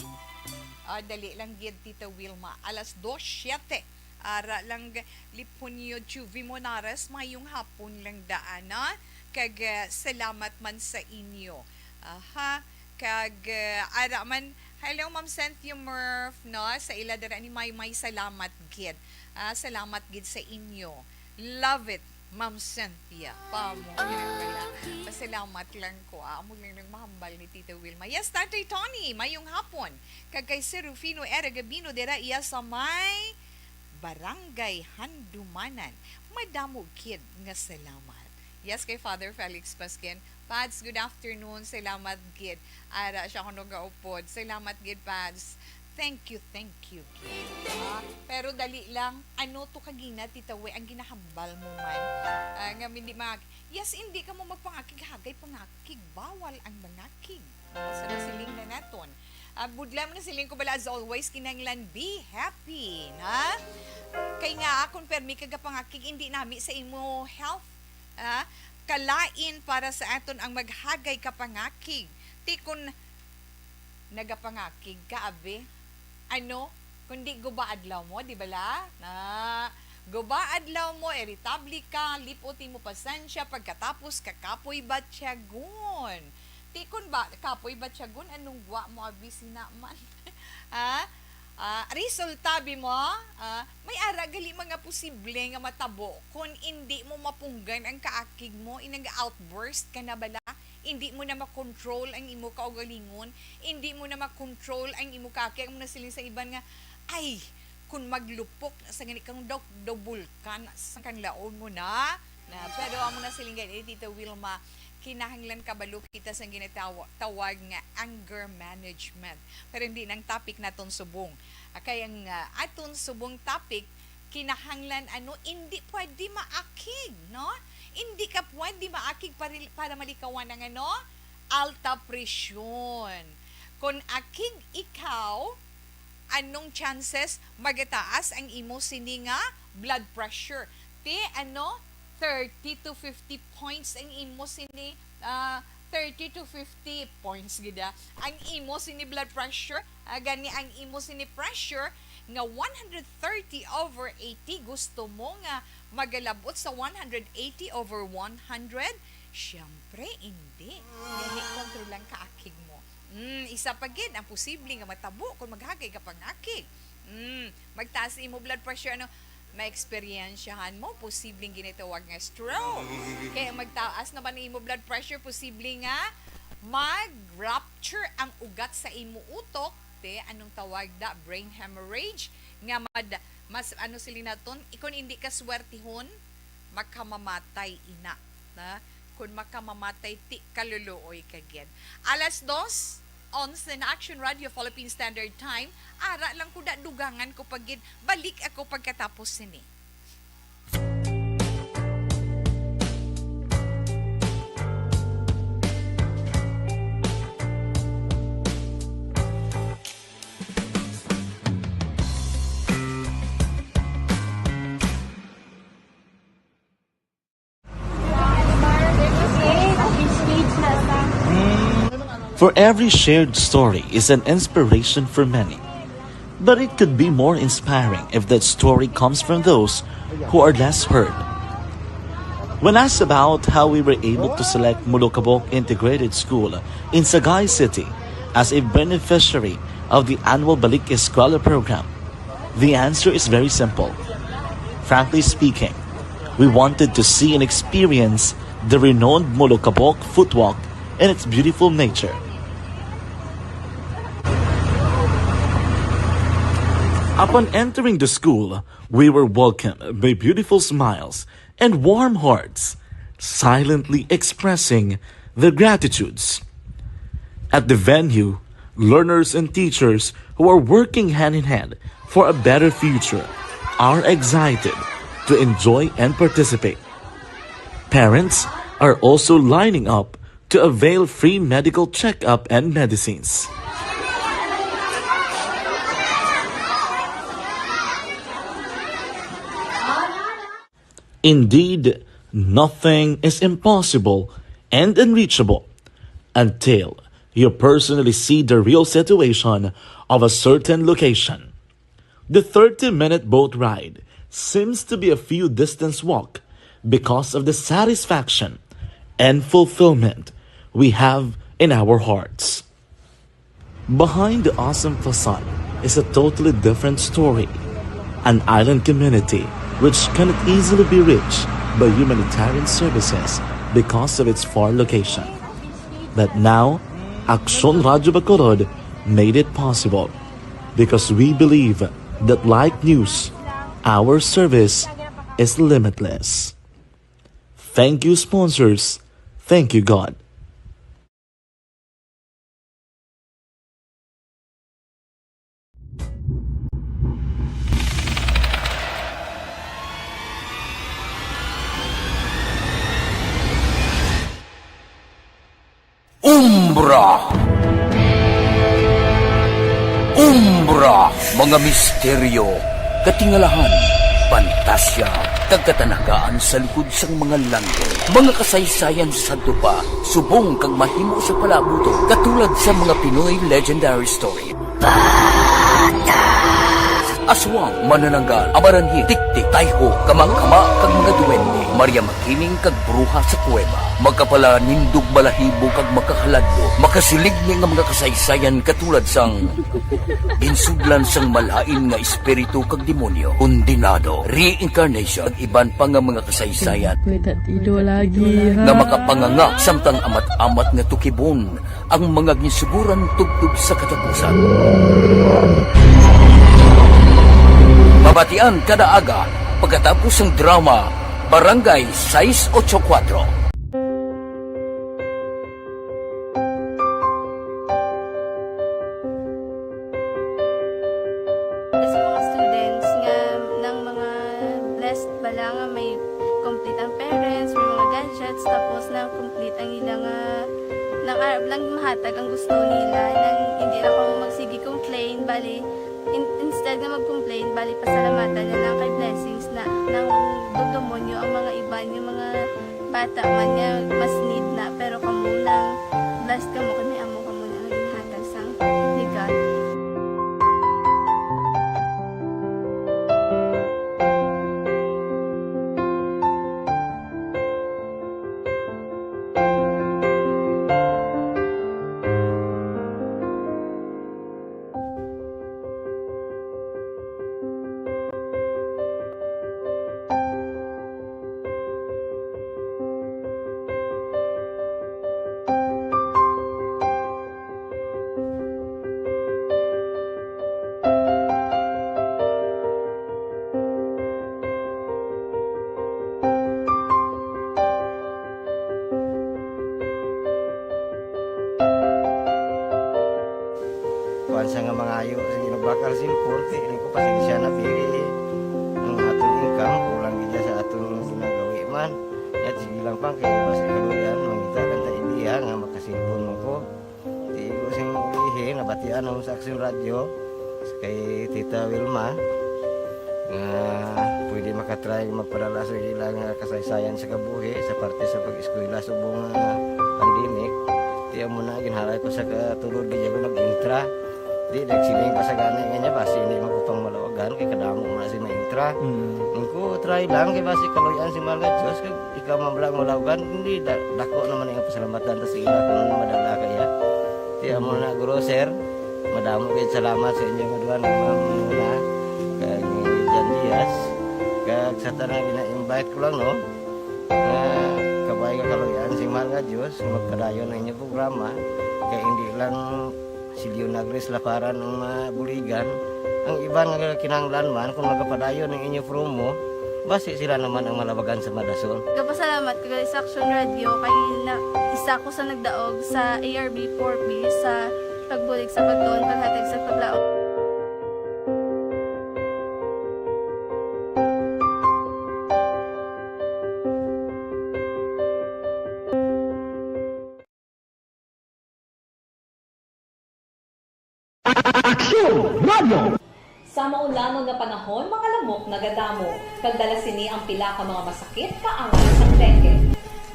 Ah, dali lang gid, Tita Wilma. Alas dos siyete. Ara lang, Liponio Juvie Monares, mayong hapon lang daan, ah. Kag, ah, salamat man sa inyo. Aha. Kag, ah, ara man, hello, Ma'am Cynthia Murph, no? Sa ila dira ni Maymay, salamat gid. Ah, salamat gid sa inyo. Love it, Ma'am Cynthia. Pamo, nga wala. Pasalamat lang ko, ah. Amo lang nang mahambal ni Tita Wilma. Yes, Tatay Tony, mayong hapon. Kag kay Sir Rufino Era Gabino, dira iya sa may Barangay Handumanan. Madamo gid nga salamat. Yes, kay Father Felix Pasquin. Pads, good afternoon. Salamat gid. Ara siya kuno gaupod. Salamat gid, Pads. Thank you, thank you gid. Ah, pero dali lang, ano to kagina, Tita Wi, ang ginahambal mo man? Ah, nga hindi mag-, yes, hindi ka mo magpangakig, hagay pangakig. Bawal ang mangakig. Sa nasiling na naton. Ah, budlay mo na siling ko bala, as always, kinahanglan be happy, na? Kay nga, akon permi ka gapangakig, hindi nami sa imo health, ah, kalain para sa aton ang maghagay ka pangakig. Ti kun nagapangakig ka, abi, ano, kundi guba adlaw mo, di bala? Na, guba adlaw mo, iritable ka, lipot imo pasensya, pagkatapos kakapoy batyagon. Ti kun ba, kapoy batyagon, anong gwa mo, abi, sina man? Ha? Ah, resulta, bi mo, ah, may ara gali mga posible nga matabo kung indi mo mapunggan ang kaakig mo, inang outburst ka na bala, indi mo na makontrol ang imo kaugalingon, indi mo na makontrol ang imo kaakig, ang mo na siling sa iban nga, "Ay, kung maglupok na sa gani kang daw, daw bulkan sa kanlaon mo na." Na, pero amo na siling gani, Tita Wilma, kinahanglan kabalo kita sa ginatawa-, tawag nga anger management. Pero hindi nang topic naton subong. Ah, kay ang, ah, aton subong topic, kinahanglan, ano, hindi pwede maakig, no? Hindi ka pwede maakig para, para malikawan ang, ano, alta presyon. Kung akig ikaw, anong chances magataas ang imo sini nga blood pressure? Ti, ano, thirty to fifty points ang imo sini, ah, thirty to fifty points gid, ah, ang imo sini blood pressure. Ah, gani ang imo sini pressure nga one hundred thirty over eighty, gusto mo nga magalabot sa one hundred eighty over one hundred? Siyempre, hindi. Gani, kontrolan ka akig mo. Mm, isa pa gid ang posible nga matabo kung maghagay ka pangakig. Mm, magtaas imo blood pressure, ano, maeksperiensyahan mo posibleng ginatawag nga stroke. Kay ang magtaas naman ang imo blood pressure, posible nga mag-rupture ang ugat sa imo utok, te, anong tawag da, brain hemorrhage, nga mad-, mas, ano, sila naton, kung hindi ka swertihon, makamamatay ina, na? Kung makamamatay, ti kaluluoy ka gid. Alas dos, onse na Action Radio Philippine Standard Time. Ara lang ko da, dugangan ko pa gid. Balik ako pagkatapos sini. For every shared story is an inspiration for many. But it could be more inspiring if that story comes from those who are less heard. When asked about how we were able to select Molokabok Integrated School in Sagay City as a beneficiary of the annual Balik Eskwela program, the answer is very simple. Frankly speaking, we wanted to see and experience the renowned Molokabok footwalk and its beautiful nature. Upon entering the school, we were welcomed by beautiful smiles and warm hearts, silently expressing their gratitudes. At the venue, learners and teachers who are working hand in hand for a better future are excited to enjoy and participate. Parents are also lining up to avail free medical checkup and medicines. Indeed, nothing is impossible and unreachable until you personally see the real situation of a certain location. The thirty-minute boat ride seems to be a few distance walk because of the satisfaction and fulfillment we have in our hearts. Behind the awesome facade is a totally different story. An island community which cannot easily be reached by humanitarian services because of its far location. But now, Aksyon Radyo Bacolod made it possible because we believe that like news, our service is limitless. Thank you, sponsors. Thank you, God. Umbra. Umbra, mga misteryo, katingalahan, pantasya, kag katanagaan sa likod sang mga langit. Mga kasaysayan sa sadto pa, subong kag mahimo sa palaabuton, katulad sa mga Pinoy legendary story. Aswang, manananggal, amaranhit, tiktik, tayho, kamakama, kag mga duwende, Maria Makiling kag bruha sa kuweba, makapalanindog balahibo kag makahaladlok, makasiligni nga mga kasaysayan katulad sang ginsudlan sang malain nga espiritu kag demonyo, kondenado, reincarnation, iban pa nga mga kasaysayan May tatido lagi, ha? nga makapanganga samtang amat-amat nga tukibon ang mga ginsuguran tubtob sa katapusan. Mabatian kada aga pagkatapos sang drama Barangay sais ocho kuwatro. Sa mga students nga nang mga blessed bala nga may complete ang parents, may mga gadgets, tapos na complete ang ila nga, nang arab lang mahatag ang gusto nila, nang hindi na kamo magsige complain, bali, in-, instead nga mag-complain, bali, pasalamatan na lang kay blessings na, nang dugdumon nyo ang mga iban, yung mga bata man nga mas need na, pero kamo nang Sa nga mangayo sa Ginoo bakal sin forty, ini ko pasensya na, pili ang aton income, kulang gid sa aton ginagawi man. Yat, sige lang pang, kay basi kaluyan, mangita lang ta idea nga makasilpon mo ko. Di ko sing ihi, nabatian ang sa Aksyon Radyo, kay Tita Wilma, nga pwede makatry magpadala sa ilang, ah, kasaysayan sa kabuhi sa parte sa pag-eskwela subong nga pandemic. Ti amo na, ginhalay ko sa katulod, di ako nag-intra. Di, nagsiling pa sa gani nga niya, basi hindi man ko pang malawagan, kay kadamo man si maintra. Mm. Ang ko, try lang, kay basi kaluyan si Mahal nga Diyos, kag ikaw man lang malawagan, hindi, da-, dako naman ang pasalamatan ta sa ila kung madala kaya. Ti amo na, guro, sir, madamo gid salamat sa inyo nga duha, ni Ma'am Mona, kag ni Jan Diaz, kag sa tanan gina-invite ko lang, no, nga kabay nga kaluyan si Mahal nga Diyos, magpadayon ang inyo programa, kay hindi lang si Leonagris Laparan ang mabuligan, ang iban nga kinahanglan man, kung magapadayon ang inyo promo, basi sila naman ang malabagan sa madason. Kapasalamat ko gali sa Aksyon Radyo kay na, isa ko sa nagdaog sa A R B four B sa pagbulig sa pagtuon, paghatag sa paglaom. Aksyon Radio. Sa maulangon nga panahon, mga lamok nagadamo, kag dala sini ang pila ka mga masakit kaangay sang dengue.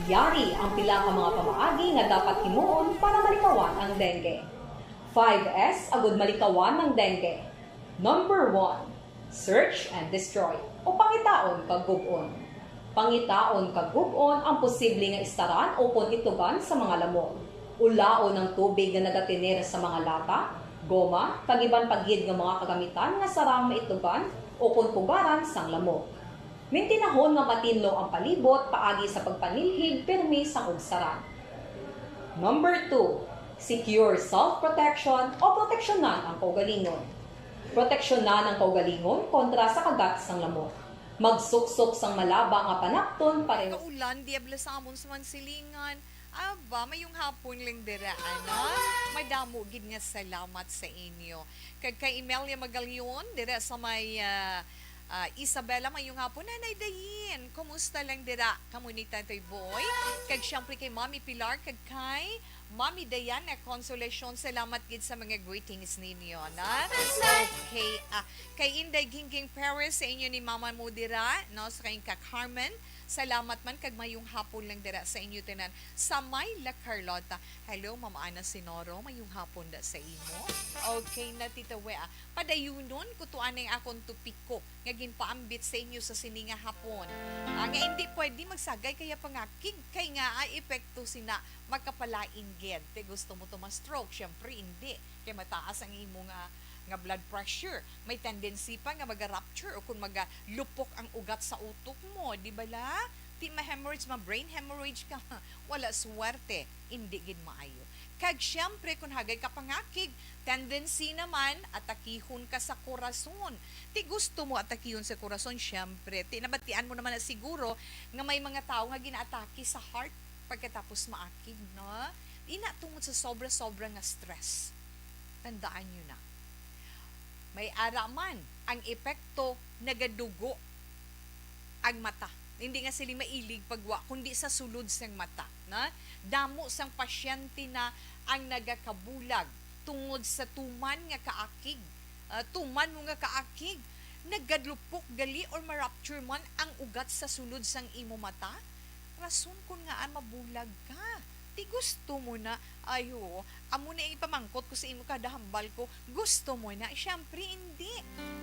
Yari ang pila ka mga pamaagi nga dapat himuon para malikawan ang dengue. Five S agud malikawan ang dengue. Number one, search and destroy, o pangitaon kag gub-on. Pangitaon kag gub-on ang posible nga istaran ukon itugan sa mga lamok. Ulaon ang tubig nga nagatener sa mga lata, goma, kag iban pa gid nga mga kagamitan nga sarang maitugan ukon pugaran sang lamok. Mintinahon nga matinlo ang palibot paagi sa pagpanilhig pirmi sang ugsaran. Number two, secure self-protection o proteksyonan ang kaugalingon. Proteksyonan ang kaugalingon kontra sa kagat sang lamok. Magsuksok sang malaba nga panapton pareho. Kaulan, diablo sa amon sa Mansilingan. Aba, mayong hapon lang dira, ano? Madamo gid nga salamat sa inyo. Kag kay Emelia Magalion, dira sa may, ah, ah, Isabela, mayong hapon. Nanay Dayin, kumusta lang dira? Kamo ni Tatay Boy? Kag syempre kay Mami Pilar, kag kay Mami Diana Consolacion, salamat gid sa mga greetings ninyo, na? Okay, ah, kay Inday Gingging Perez, sa inyo ni Mama mo dira, no? Sa kayong ka Carmen, salamat man kag mayong hapon lang dira sa inyo tanan. Sa may La Carlota, hello, Mama Ana Sinoro, mayong hapon da sa imo. Okay na, Tita We, ah, padayunon ko to anay akon topiko nga ginpaambit sa inyo sa sini nga hapon. Ah, nga hindi pwede magsagay kaya pangakig kay nga ay epekto sina makapalain gid. Te, gusto mo to ma-stroke? Syempre, hindi. Kay mataas ang imo nga, nga blood pressure. May tendency pa nga maga-rupture o kung magalupok ang ugat sa utok mo, di ba la? Ti ma-hemorrhage, ma-brain hemorrhage ka. Wala swerte, hindi gid maayo. Kag syempre, kung hagay ka pangakig, tendency naman, atakihon ka sa korason. Ti gusto mo atakihon sa korason, syempre. Ti nabatian mo naman na siguro nga may mga tao nga ginaatake sa heart pagkatapos maakig, no? Ina tungod sa sobra-sobra nga stress. Tandaan nyo na. May ara man ang epekto, nagadugo ang mata. Hindi nga sila mailig pagwa, kundi sa sulod sang mata, na? Damo sang pasyente na ang nagakabulag tungod sa tuman nga kaakig. Ah, tuman mo nga kaakig, nagadlupok gali or ma-rupture man ang ugat sa sulod sang imo mata. Rason kon ngaa mabulag ka. Ti gusto mo na, ay, oo. Amo na ang ipamangkot ko sa imo kada hambal ko, gusto mo na? Siyempre, hindi.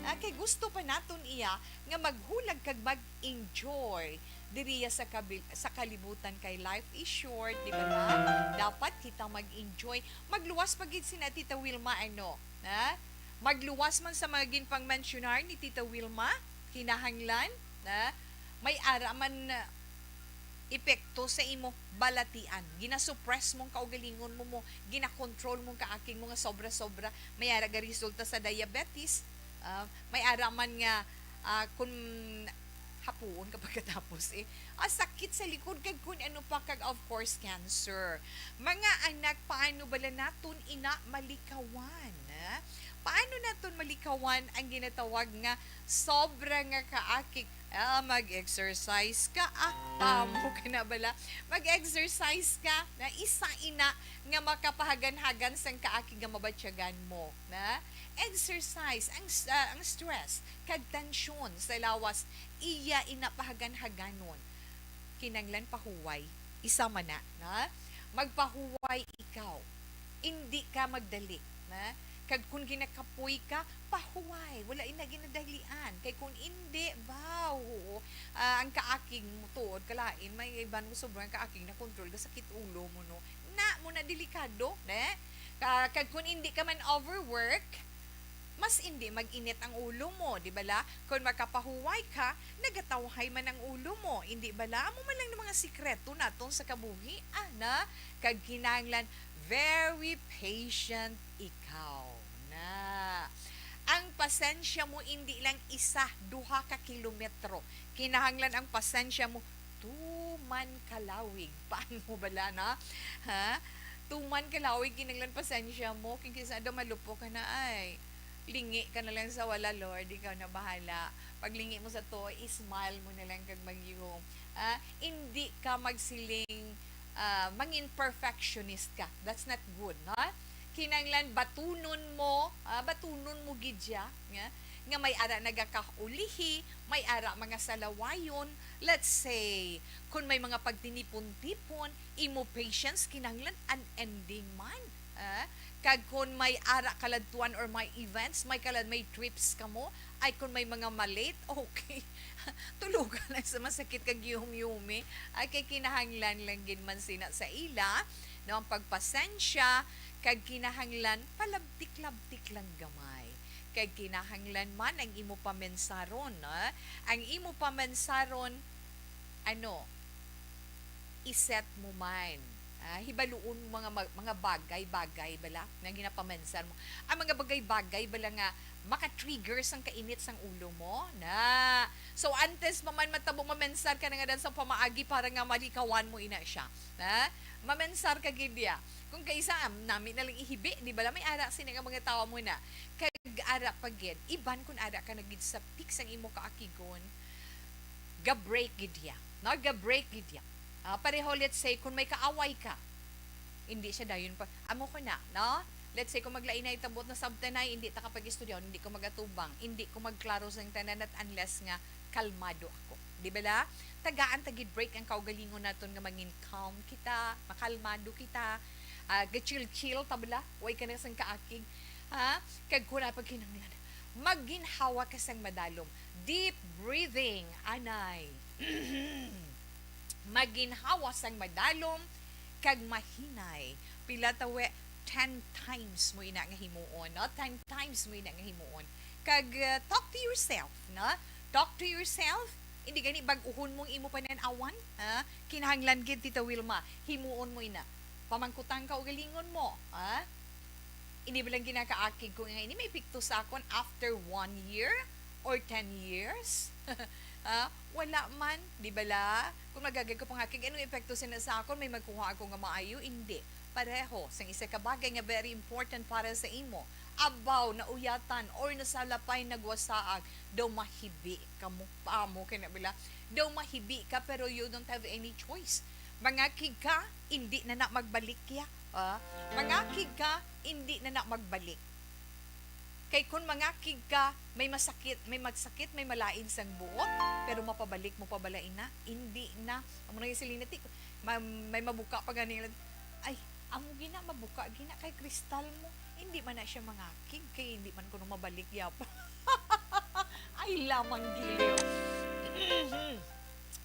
Ah, kay gusto pa naton iya nga maghulag kag mag-enjoy diriya sa kabil-, sa kalibutan, kay life is short, di ba na? Dapat kita mag-enjoy. Magluwas pa gid sina Tita Wilma, ano? Ha? Magluwas man sa mga ginpangmensyonar ni Tita Wilma, kinahanglan, ha? May ara man, ah, epekto sa imo balatian. Ginasuppress mong kaugalingon mo, mo, ginakontrol mong kaakig mo nga sobra-sobra. May ara ga resulta sa diabetes. Ah, may ara man nga, ah, kun hapuon ka pagkatapos, eh. Ah, sakit sa likod, kag kun ano pa, kag of course, cancer. Mga anak, paano bala naton ina malikawan? Ha? Paano naton malikawan ang ginatawag nga sobra nga kaakig? Ah, mag-exercise ka. Ah, pamo ka na bala. Mag-exercise ka. Na isa ina nga makapahaganhagan sang kaakig nga mabatyagan mo. Na exercise ang s- ah, ang stress kag tensyon sa lawas, iya ina pahaganhaganon. Kinanglan pahuway. Isa man na, na? Magpahuway ikaw. Indi ka magdali, na? Kag kung ginakapoy ka, pahuway. Wala ina ginadalian. Kay kung indi, baw, ah, ang kaakig mo tuod kalain, may iban mo sobrang kaakig na control ka sakit ulo mo, no? Na mo na delikado, ne? Ka, kag kung indi ka man overwork, mas indi mag-init ang ulo mo, di bala? Kung makapahuway ka, nagatawhay man ang ulo mo, indi bala? Amo man lang ang mga sikreto naton sa kabuhi, ana. Kag kinahanglan very patient ikaw, na. Ang pasensya mo indi lang isa, duha ka kilometro. Kinahanglan ang pasensya mo tuman kalawig. Paano mo bala, na? Ha? Tuman kalawig, kinahanglan pasensya mo. Kung kinsa daw malupo ka na, ay, lingi ka na lang sa wala, Lord. Ikaw na bahala. Paglingi mo sa to, ismile mo na lang kag maghihom. Ah, indi ka magsiling, ah, mangin perfectionist ka. That's not good, no? Kinahanglan batunon mo, ah, batunon mo gid siya, nga, nga may ara nagakaulihi, may ara mga salawayon. Let's say, kung may mga pagtinipon-tipon, imo patience kinahanglan unending man. Ah, kag kung may ara kaladtuan or may events, may kalad may trips kamo, ay kung may mga malate, okay. Tulugan lang sa masakit kag yuhom-yuhome. Ay kay kinahanglan lang gid man sina sa ila, no, ang pagpasensya, kag kinahanglan palabtik-labtik lang gamay. Kag kinahanglan man ang imo pamensaron, no? Ang imo pamensaron, ano, i-set mo man. Ah, hibaluon mo mga mag- mga bagay-bagay bala nga ginapamensar mo. Ang mga bagay-bagay bala nga maka-trigger sang kainit sang ulo mo, na. So, antes pa man matabo, mamensar ka na nga dan sa pamaagi para nga malikawan mo ina siya. Na? Mamensar ka gid diya. Kung kaisa, am, nami na lang ihibi, di bala? May ara sini nga mga tawo mo na. Kag ara pa gid, iban kun ara ka na gid sa peak sang imo kaakigon, ga-break gid diya. No, ga-break gid diya. Ah, pareho, let's say, kung may kaaway ka, hindi siya dayon pa. Amo ko na, no? Let's say, kung maglain na itabot na sabtanay, hindi ta kapag-istorya, hindi ko magatubang, hindi ko magklaro sa tanan, at unless nga kalmado ako. Di ba la? Tagaan ta gid break ang kaugalingon naton nga mangin calm kita, makalmado kita, ah, ga-chill-chill ta bala, way ka na sang kaakig. Ha? Kag kung pagkinahanglan, maginhawa ka sang madalom. Deep breathing, anay. Maginhawa sang madalom kag mahinay. Pila ta we? Ten times mo ina nga himuon, no? Ten times mo ina nga himuon. Kag, uh, talk to yourself, no? Talk to yourself. Hindi gani bag-uhon mong imo panan-awan, ha? Kinahanglan gid, Tita Wilma, himuon mo ina. Pamangkutan ka ugalingon mo, ha? Hindi ba lang ginakaakig ko nga ini may epekto sa akon after one year or ten years? Ah, wala man, di ba la? Kung magagay ko pangakig, anong epekto sina sa akon? May magkuha ako nga maayo? Hindi. Pareho, sang isa ka bagay nga very important para sa imo. Abaw, nauyatan, or nasalapay, nagwasaag, daw mahibi ka mo, paamo ka na bala? Daw mahibi ka, pero you don't have any choice. Mangakig ka, hindi na na magbalik ya. Ah, mangakig ka, hindi na na magbalik. Kay kung mangakig ka, may masakit, may magsakit, may malain sang buot, pero mapabalik mo pa bala ina? Hindi na. Amo na yung siling na ti, ma-, may mabuka pa gani nga, ay, amo gina, mabuka gina, kay kristal mo. Hindi man na siya mangakig, kay hindi man kuno mabalik yapon. Ay, lamang giliw.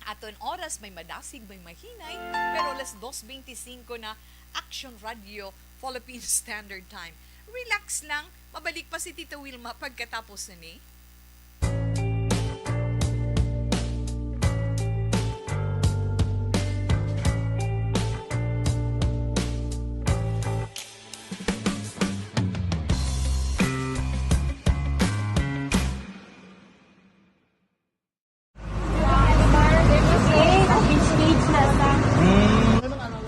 Aton oras, may madasig, may mahinay, pero alas dos beintisinko na, Action Radio, Philippine Standard Time. Relax lang, mabalik pa si Tita Wilma pagkatapos na ni.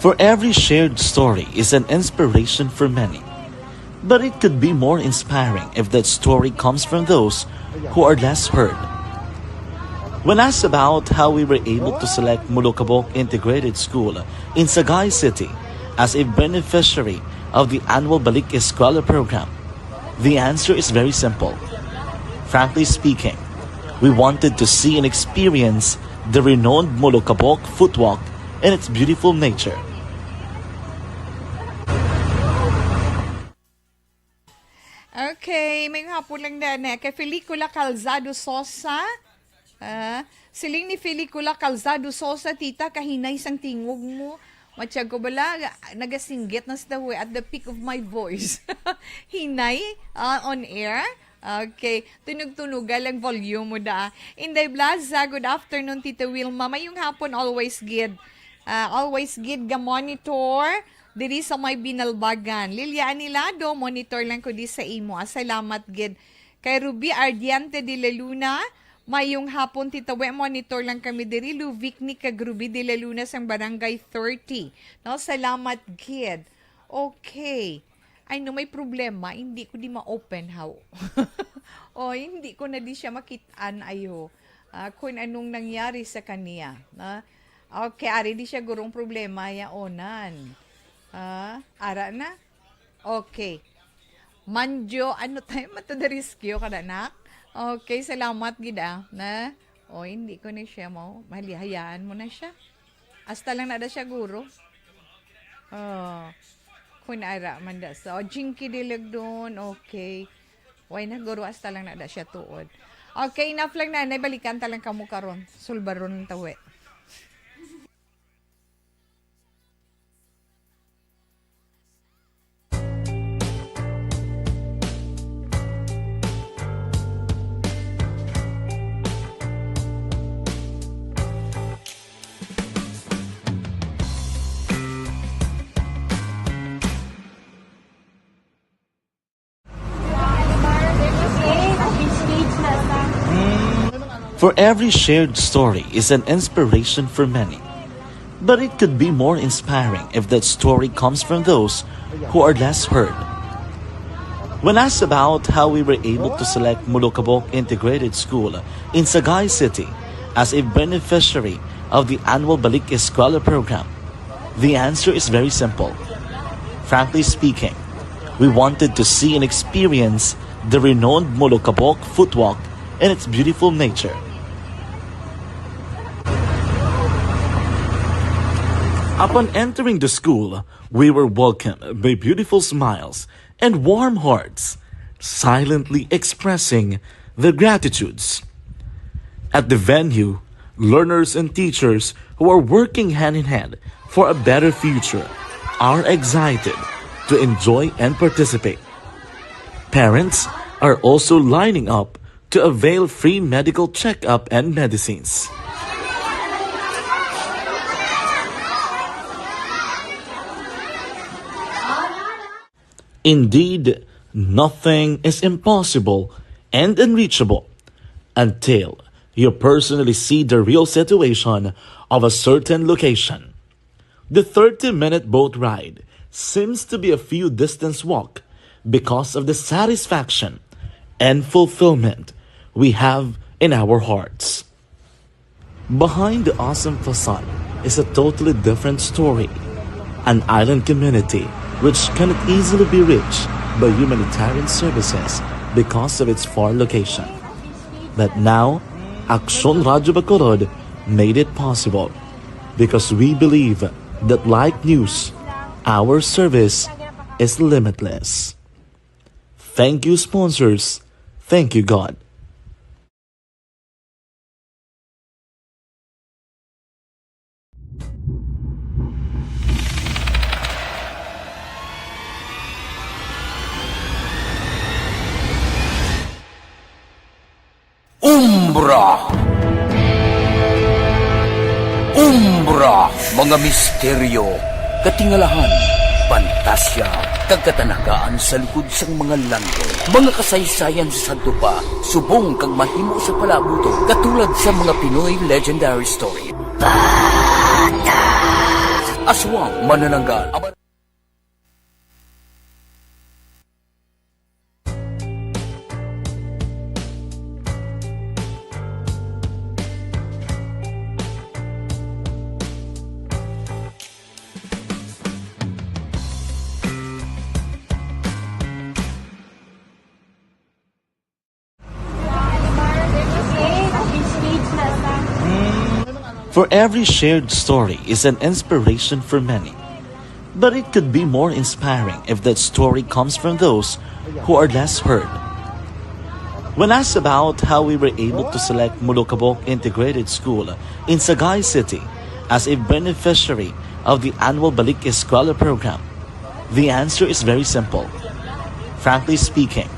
For every shared story is an inspiration for many. But it could be more inspiring if that story comes from those who are less heard. When asked about how we were able to select Molokabok Integrated School in Sagay City as a beneficiary of the annual Balik Eskwela program, the answer is very simple. Frankly speaking, we wanted to see and experience the renowned Molokabok footwalk and its beautiful nature. Okay, may hapon lang na, na kay Felicula Calzado Sosa. Ah, siling ni Felicula Calzado Sosa, "Tita, kahinay sang tingog mo." Matyag ko bala, nagasinggit na sa dawe at the peak of my voice. Hinay, ah, on air. Okay, tunug-tunuga lang volume mo da. Inday Blaza, good afternoon, Tita Wilma. Mayong hapon, always gid. Ah, always gid ga monitor diri sa may Binalbagan. Lilia Anilado, monitor lang ko di sa imo. Ah, salamat gid. Kay Ruby Ardiente de la Luna, mayong hapon, Tita We, monitor lang kami diri. Luvic ni kag Ruby de la Luna sang Barangay thirty. No, salamat gid. Okay. Ay, no, may problema. Hindi ko di ma-open, how? O, hindi ko na di siya makit-an, ayo. Ah, kung anong nangyari sa kaniya. Na? Okay, ari di siya gurong problema, yaonan. Ah, ara na? Okay. Manjo, ano tayo? Mato the rescue ka na, nak? Okay, salamat gid ah. Na? O, hindi ko ni siya mo. Mali, hayaan mo na siya. Hasta lang na da siya, guro. Oh, kun ara man da sa. Oh, Jinky Diligdon, okay. Why na, guro, hasta lang na da siya tuod. Okay, enough lang na. Naibalikan ta lang kamo karon. Sulbaron lang tawi. For every shared story is an inspiration for many. But it could be more inspiring if that story comes from those who are less heard. When asked about how we were able to select Molokabok Integrated School in Sagay City as a beneficiary of the annual Balik Eskwela program, the answer is very simple. Frankly speaking, we wanted to see and experience the renowned Molokabok footwalk and its beautiful nature. Upon entering the school, we were welcomed by beautiful smiles and warm hearts, silently expressing their gratitudes. At the venue, learners and teachers who are working hand in hand for a better future are excited to enjoy and participate. Parents are also lining up to avail free medical checkup and medicines. Indeed, nothing is impossible and unreachable until you personally see the real situation of a certain location. The thirty-minute boat ride seems to be a few distance walk because of the satisfaction and fulfillment we have in our hearts. Behind the awesome facade is a totally different story. An island community which cannot easily be reached by humanitarian services because of its far location. But now, Aksyon Radyo Bacolod made it possible because we believe that like news, our service is limitless. Thank you, sponsors. Thank you, God. Umbra. Umbra, mga misteryo, katingalahan, pantasya, kag katanagaan sa likod sang mga langit. Mga kasaysayan sa sadto pa, subong kag mahimo sa palaabuton, katulad sa mga Pinoy legendary story. Aswang manananggal. Aba- For every shared story is an inspiration for many. But it could be more inspiring if that story comes from those who are less heard. When asked about how we were able to select Molokabok Integrated School in Sagay City as a beneficiary of the annual Balik Eskwela program, the answer is very simple. Frankly speaking,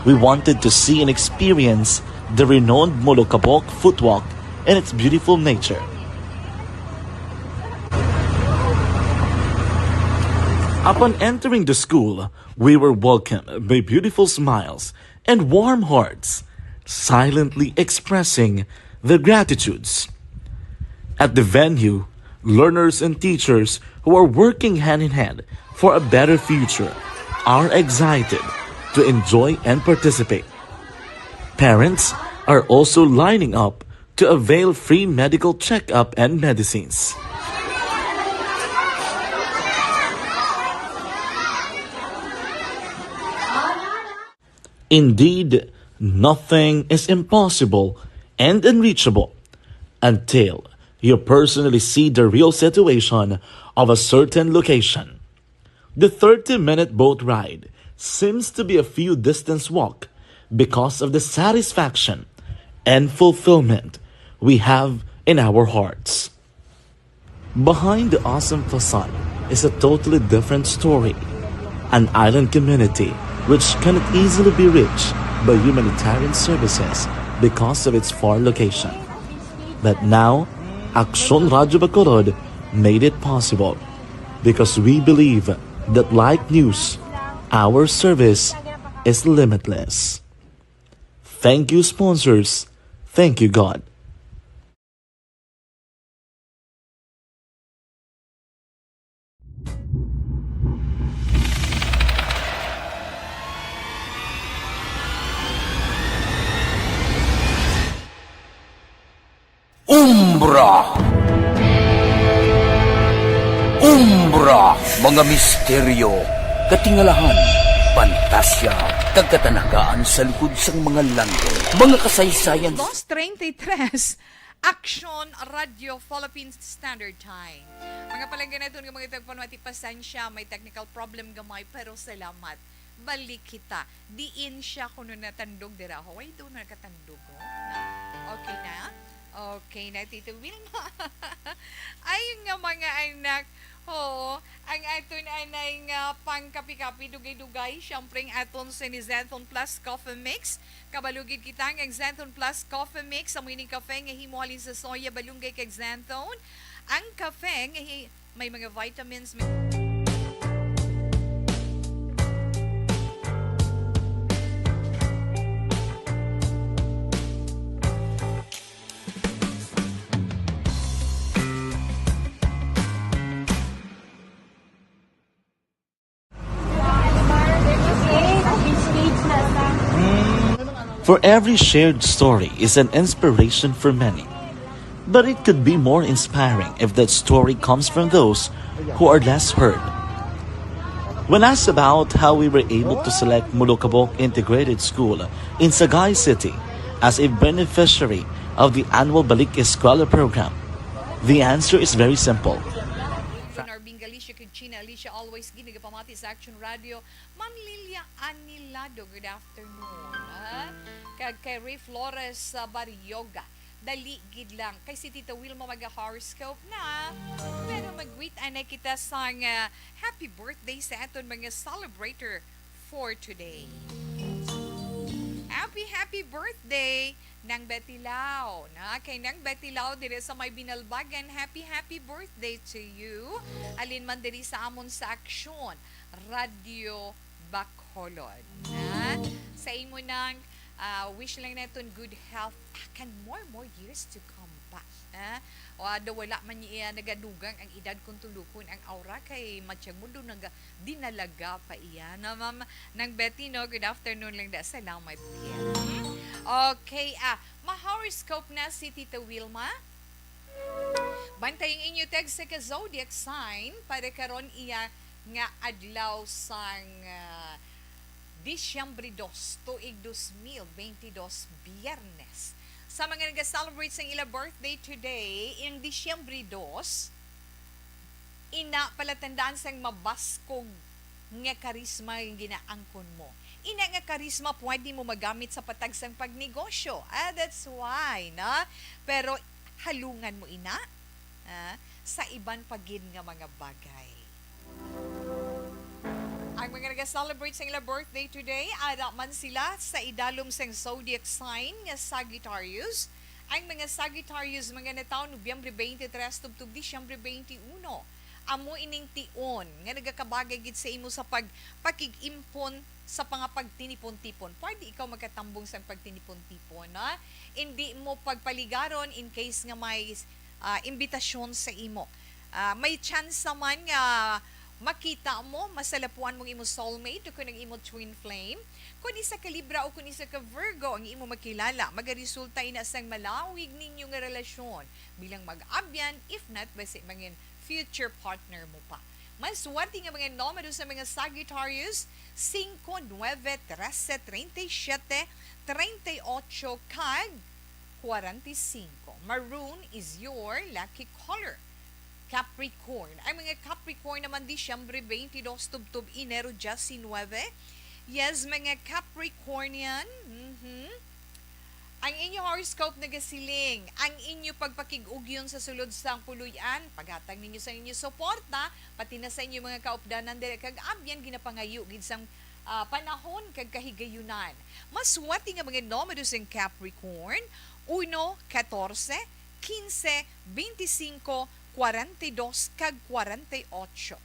we wanted to see and experience the renowned Molokabok Footwalk and its beautiful nature. Upon entering the school, we were welcomed by beautiful smiles and warm hearts, silently expressing their gratitudes. At the venue, learners and teachers who are working hand in hand for a better future are excited to enjoy and participate. Parents are also lining up to avail free medical checkup and medicines. Indeed, nothing is impossible and unreachable until you personally see the real situation of a certain location. The thirty-minute boat ride seems to be a few distance walk because of the satisfaction and fulfillment we have in our hearts. Behind the awesome facade is a totally different story. An island community which cannot easily be reached by humanitarian services because of its far location. But now, Aksyon Radyo Bacolod made it possible because we believe that, like news, our service is limitless. Thank you, sponsors. Thank you, God. Umbra. Umbra, mga misteryo, katingalahan, pantasya, kag katanagaan sa likod sang mga langit, mga kasaysayan. Dos treinta y tres, Aksyon Radio Philippines Standard Time. Mga palangga naton nga mga tagpanwati, pasensya, may technical problem gamay, pero salamat. Balik kita. Diin siya kuno natandog dira? Hawaii daw nakatandog, oh. Na? Okay na? Okay na, Tito Wilma. Ay, nga mga anak. Oo, ang aton anay nga pangkapi-kapi, dugay-dugay, siyempre ang aton Xanthone Plus Coffee Mix. Kabalo gid kita nga ang Xanthone Plus Coffee Mix, amo ining kape nga himo halin sa soya, balunggay, kag xanthone. Ang kape nga hi-, may mga vitamins, may For every shared story is an inspiration for many. But it could be more inspiring if that story comes from those who are less heard. When asked about how we were able to select Molokabok Integrated School in Sagay City as a beneficiary of the annual Balik Eskwela program, the answer is very simple. Leonor Bingalicio, China Alicia, always ginagapamati sa Action Radio. Ma'am Lilia Anilado, good afternoon, ha? Kag kay Ray Flores, ah, Barrioga, dali gid lang. Kay si Tita Wilma maga-horoscope na. Pero mag-greet anay kita sang, ah, happy birthday sa aton mga celebrator for today. Happy, happy birthday, Nang Betty Lau, na? Kay Nang Betty Lau diri sa may Binalbagan, happy, happy birthday to you. Halin man diri sa amon sa Aksyon, Radyo Bacolod, na? Sa imo nang, ah, wish lang naton good health, ah, kag more, more years to come pa. Ah, o, ah, daw wala man niya nagadugang ang edad kung tulukon ang aura kay matyag mo do naga-, dinalaga pa iya. Na, Ma'am Nang Betty, no? Good afternoon lang da. Salamat, dear. Hmm? Okay, ah, ma-horoscope na si Tita Wilma. Bantay ang inyo text sa ka zodiac sign para karon iya nga adlaw sang, ah, Disyembre dos, tuig dos mil benti dos, Biyernes. Sa mga nag-celebrate sang ila birthday today, ang Disyembre dos, ina palatandaan sang mabaskog nga karisma ang ginaangkon mo. Ina nga karisma pwede mo magamit sa patag sang pagnegosyo. Ah, that's why, na? Pero halungan mo ina, ah, sa iban pa gid nga mga bagay. Ang mga nag-celebrate sa ila birthday today, ara man sila sa idalom sang zodiac sign nga Sagittarius. Ang mga Sagittarius, mga natawo Nobyembre twenty-three tubtob Disyembre twenty-one. Amo ining tion nga nagakabagay gid sa imo sa pag-, pakig-impon sa mga pagtinipon-tipon. Pwede ikaw magkatambong sang pagtinipon-tipon, na? Indi mo pagpaligaron in case nga may, ah, imbitasyon sa imo. Ah, may tsansa man nga makita mo, masalapuan mong imo soulmate o kun ang imo twin flame. Kun isa ka Libra o kun isa ka Virgo ang imo makilala, magaresulta ina sang malawig ninyo nga relasyon bilang mag-abyan, if not, basi mangin future partner mo pa. Mas swerte nga mga numero sa mga Sagittarius, singko, nuebe, trese, treinta y siete, treinta y ocho, kag kwarenta y singko. Maroon is your lucky color. Capricorn. Ang mga Capricorn naman, Disyembre twenty-dos tubtob Enero diecinuebe. Yes, mga Capricornian. Mhm. Ang inyo horoscope nagasiling, ang inyo pagpakig-ugyon sa sulod sang puloy-an, paghatag ninyo sa inyo suporta, pati na sa inyo mga kaupdanan dira kag abyan, ginapangayo gid sang, ah, panahon kag kahigayunan. Mas swerte nga mga numero sang Capricorn, uno, katorse, kinse, beintisinko, kwarenta y dos, kag kwarenta y ocho.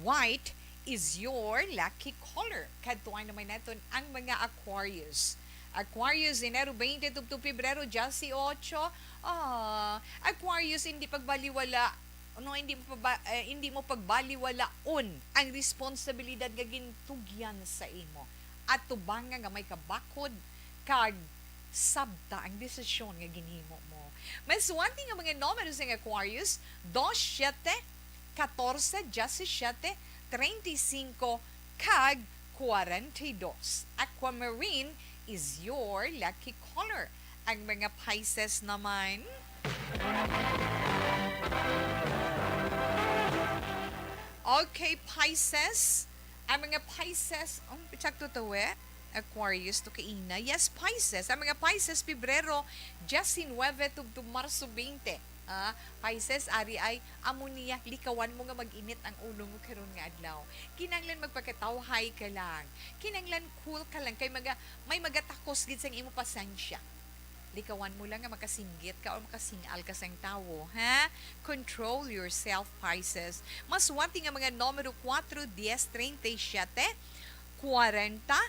White is your lucky color. Kadtuan naman naton ang mga Aquarius. Aquarius, Enero twenty tubtob Pebrero dieciocho. Ah, Aquarius, hindi pagbaliwala, no, hindi mo pagba-, eh, hindi mo pagbaliwalaon ang responsibilidad nga gintugyan sa imo. Atubanga nga may kabakod kag sabta ang desisyon nga ginhimo mo. Mas swerte nga mga numero sang Aquarius, dos, siete, katorse, diecisiete, treinta y cinco, kag kwarenta y dos. Aquamarine is your lucky color. Ang mga Pisces naman. Okay, Pisces. Ang mga Pisces, um, sakto to, eh. Aquarius to kaina. Yes, Pisces. Ang mga Pisces, Pebrero diecinuebe tubtob Marso twenty. Ah, Pisces, ari ay amo niya, likawan mo nga mag-init ang ulo mo karon nga adlaw. Kinahanglan magpakatawhay ka lang. Kinahanglan cool ka lang. Kay maga-, may magatakos gid sang imo pasensya. Likawan mo lang nga makasinggit ka o makasing-al ka sang tawo, ha? Control yourself, Pisces. Mas swerte nga mga numero kuwatro, diyes, treinta y siete, kwarenta,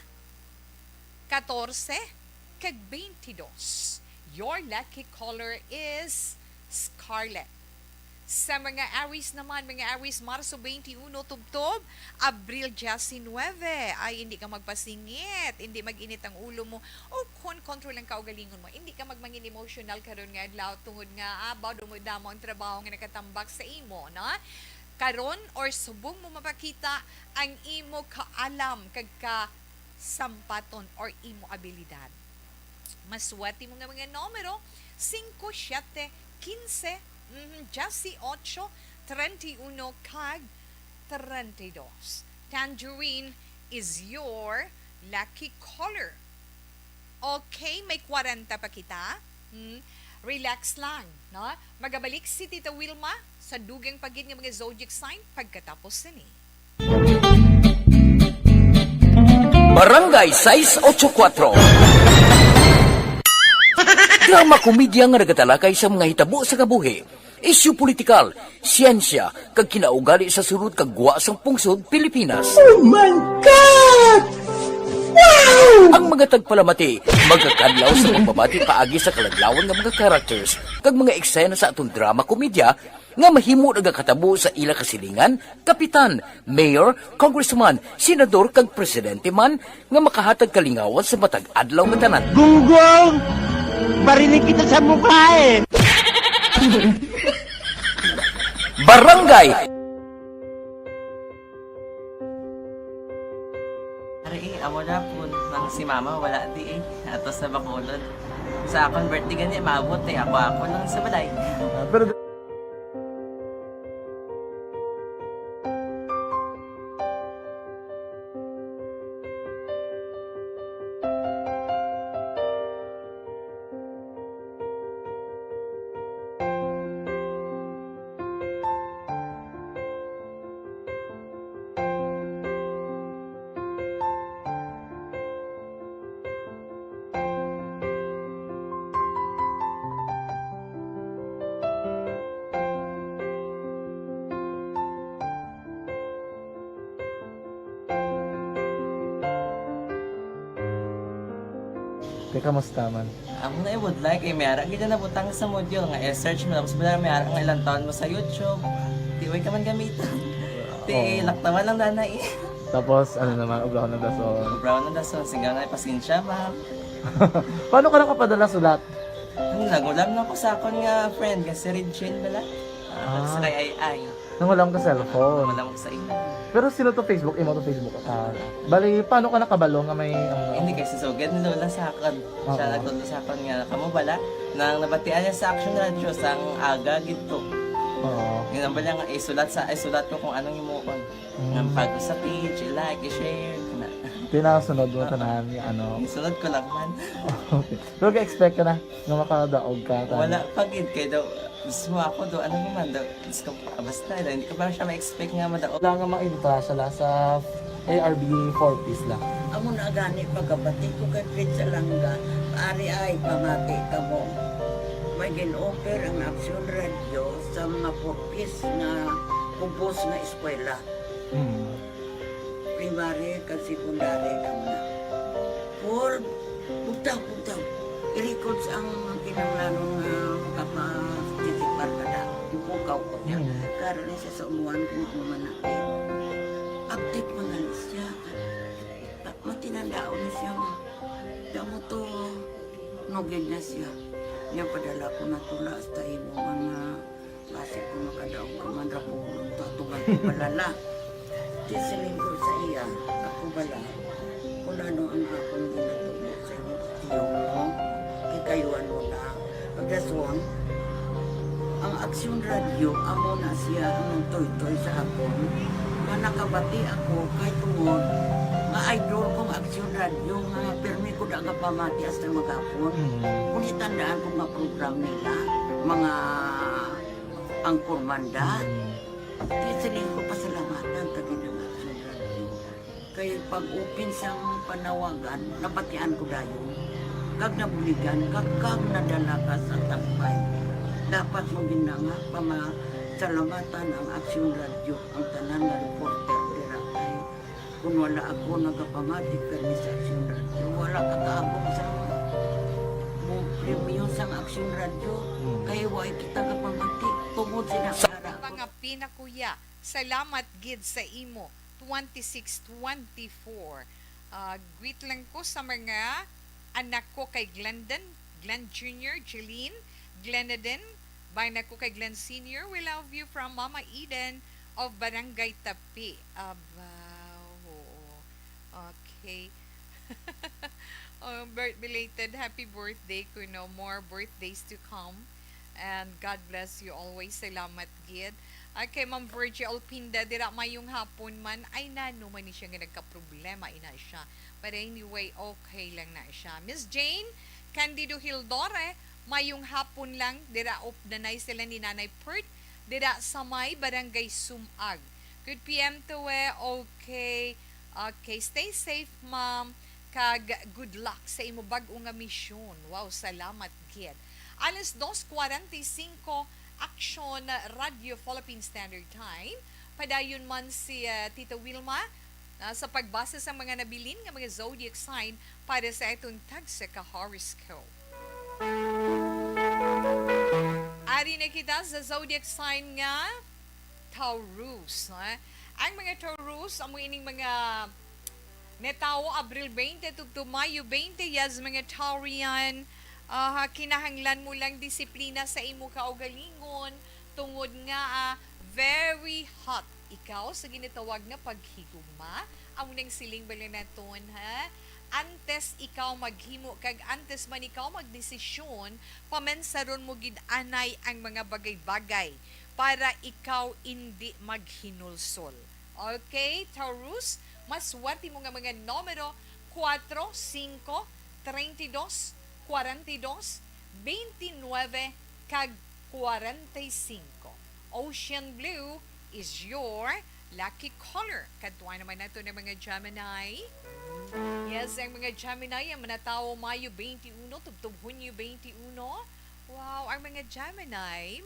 katorse, kag beintidos. Your lucky color is scarlet. Sa mga Aries naman, mga Aries, Marso twenty-uno tubtob Abril diecinuebe. Ay, hindi ka magpasingit, hindi mag-init ang ulo mo, o kon kontrol ang kaugalingon mo. Hindi ka magmangin emotional karon nga adlaw tungod nga, ah, bado mo damo ang trabaho nga nakatambak sa imo, no? Karon or subong mo mapakita ang imo kaalam kag kasampaton or imo abilidad. Maswerte mo nga mga numero, singko, siyete, kinse, mhm, diyes ocho, treinta y uno, kag treinta y dos. Tangerine is your lucky color. Okay, may kwarenta pa kita. Hmm, relax lang, no? Magabalik si Tita Wilma sa dugang pa gid nga mga zodiac sign pagkatapos sini. Barangay sais ocho kuwatro. Drama komedya nga nagatalakay sa mga hitabo sa kabuhi, isyu politikal, siyensya, kag kinaugali sa sulod kag gwa sang pungsod Pilipinas. Oh my God! Wow! Ang mga tagpalamati magkakadlaw sa pagbabati paagi sa kaladlawan nga mga characters kag mga eksena sa aton drama komedya nga mahimo nagakatabo sa ila kasilingan, kapitan, mayor, congressman, senador, kag presidente man nga makahatag kalingawan sa matag adlaw nga tanan. Gunggong! Barinig kita sa mukha eh! Barangay Ari, eh, amo na po, nang si mama wala di eh. Atos na Bacolod. Sa akon birthday gani, maabot eh. Ako-ako lang sa balay. Ah, pero Te, kamusta man? Amo na ibudlay kay may ara gid na nabutang sa module nga i-search mo, tapos bala may ara nga ilang taon mo sa YouTube. Di way ka man gamiton. Ti Oo. Laktawan lang dana eh. Tapos, ano naman, obrahon ng dason. Obrahon ng dason, singga na, pasensya, ma'am. Paano ka nakapadala sulat? Ano, nagulam na ko sa akon nga friend, nga si Regine bala. Ah, Ah. Sa kay Ay Ay. Nang wala akong cellphone. Wala akong sa imo. Pero sino to Facebook? Imo to Facebook account? Bali, paano ka nakabalo nga may, ano? Hindi, kay si Sugad ni Lola sa akon. Siya Oo. Nagtudlo sa akon nga, kamo bala, nang nabatian niya sa Action Radio, sang aga gid to. Oo. Yun ang bala nga, isulat sa, isulat ko kung anong himuon. Mm. Nga pag sa page, i-like, i-share, na. Tinasunod mo Oo. Tanan, nga ano. Isunod ko lang man. Okay. Pero ga-expect ka na nga makadaog ka, tanan? Wala pa gid, kay daw, gusto mo ako daw, ano naman daw, Diyos ko, ah, basta, hindi ko pa siya ma-expect nga madaog. Wala nga maintra siya la sa A R B four Ps la. Amo na gani pagkabati ko kay Fritz Alanga, ari ay pamati kamo. May gin-offer ang Aksyon Radio sa mga four Ps nga kubos nga eskwela. Mm. Primary kag secondary lang na. Paul, bugtaw, bugtaw. I-records ang kinahanglanon nga makapa-, participar ka na. Ipukaw ko niya. Mm. Karon ni siya sa umuan kung ako man na. Update man na siya. Ta-, matinandaon na siya. Damo to, nugid na siya. Niya padala ko na tula hasta imo man nga basi ko makadaog ka man ra po, tatugan ko balala. Di siling ko sa iya, ako bala, kung ano ang akong ginatubo sa imo, tiyo mo, kikayuan mo na. Pagdason, ang Aksyon Radio, amo na siya ang nagtoytoy sa akon. Nga nakabati ako, kay tungod, nga idol kong Aksyon Radio, nga pirmi ko da nga pamati hasta maghapon. Mm. Kung itandaan ko nga program nila, mga Ang Kurmanda, Mm. di siling ko pasalamatan ta gid ang Aksyon Radio. Kay pag-open sang panawagan, nabatian ko dayon. Kag nabuligan, kag, kag nadala ka sa Top five. Dapat mo gid na nga pamasalamatan ang Aksyon Radio, ang tanan nga reporter dira kay Kung wala ako nagapamati kani sa Aksyon Radio, wala ka kaabot sa mo premyo sang Aksyon Radio. Mm. Kay wa kita gapamati tungod sina Sa Sara. Mga pinakuya, salamat gid sa imo. Twenty-six twenty-four. Ah, greet lang ko sa mga anak ko kay Glendon, Glenn Junior, Jeline, Glenadin, bana ko kay Glenn Senior. We love you from Mama Eden of Barangay Tapi. Aba, oo. Okay. Oh, bir-, belated happy birthday kuno. More birthdays to come. And God bless you always. Salamat gid. Ah, kay Ma'am Virgie Olpinda, dira mayong hapon man. Ay, nano man ni siya nga nagkaproblema, ina siya. But anyway, okay lang na siya. Miss Jane Candido Hildore, mayong hapon lang. Dira up na nay sila ni Nanay Pert. Dira sa may Barangay Sumag. Good P M to eh. Okay. Okay. Stay safe, ma'am. Kag good luck sa imo bag-o nga misyon. Wow, salamat gid. Alas dos cuarenta y cinco, Action Radio Philippine Standard Time. Padayon man si, ah, Tita Wilma, ah, sa pagbasa sa mga nabilin nga mga zodiac sign para sa atong tagsa ka horoscope. Ari na kita sa zodiac sign nga Taurus, ha? Ang mga Taurus, amo ining mga natawo Abril twenty tubtob Mayo twenty, yes, mga Taurian. Ah, kinahanglan mo lang disiplina sa imo kaugalingon, tungod nga, ah, very hot ikaw sa ginatawag nga paghigugma. Amo nang siling bala naton, ha? Antes ikaw maghimo kag antes man ikaw magdesisyon, pamansaron mo gid anay ang mga bagay-bagay para ikaw indi maghinulsol. Okay, Taurus, maswerte mo nga mga numero, kuwatro, singko, treinta y dos, kwarenta y dos, beintinuebe, kag kwarenta y singko. Ocean blue is your lucky color. Kadtuan naman nato ng mga Gemini. Yes, ang mga Gemini, ang mga tawo Mayo twenty-one, tubtob Hunyo twenty-one. Wow, ang mga Gemini,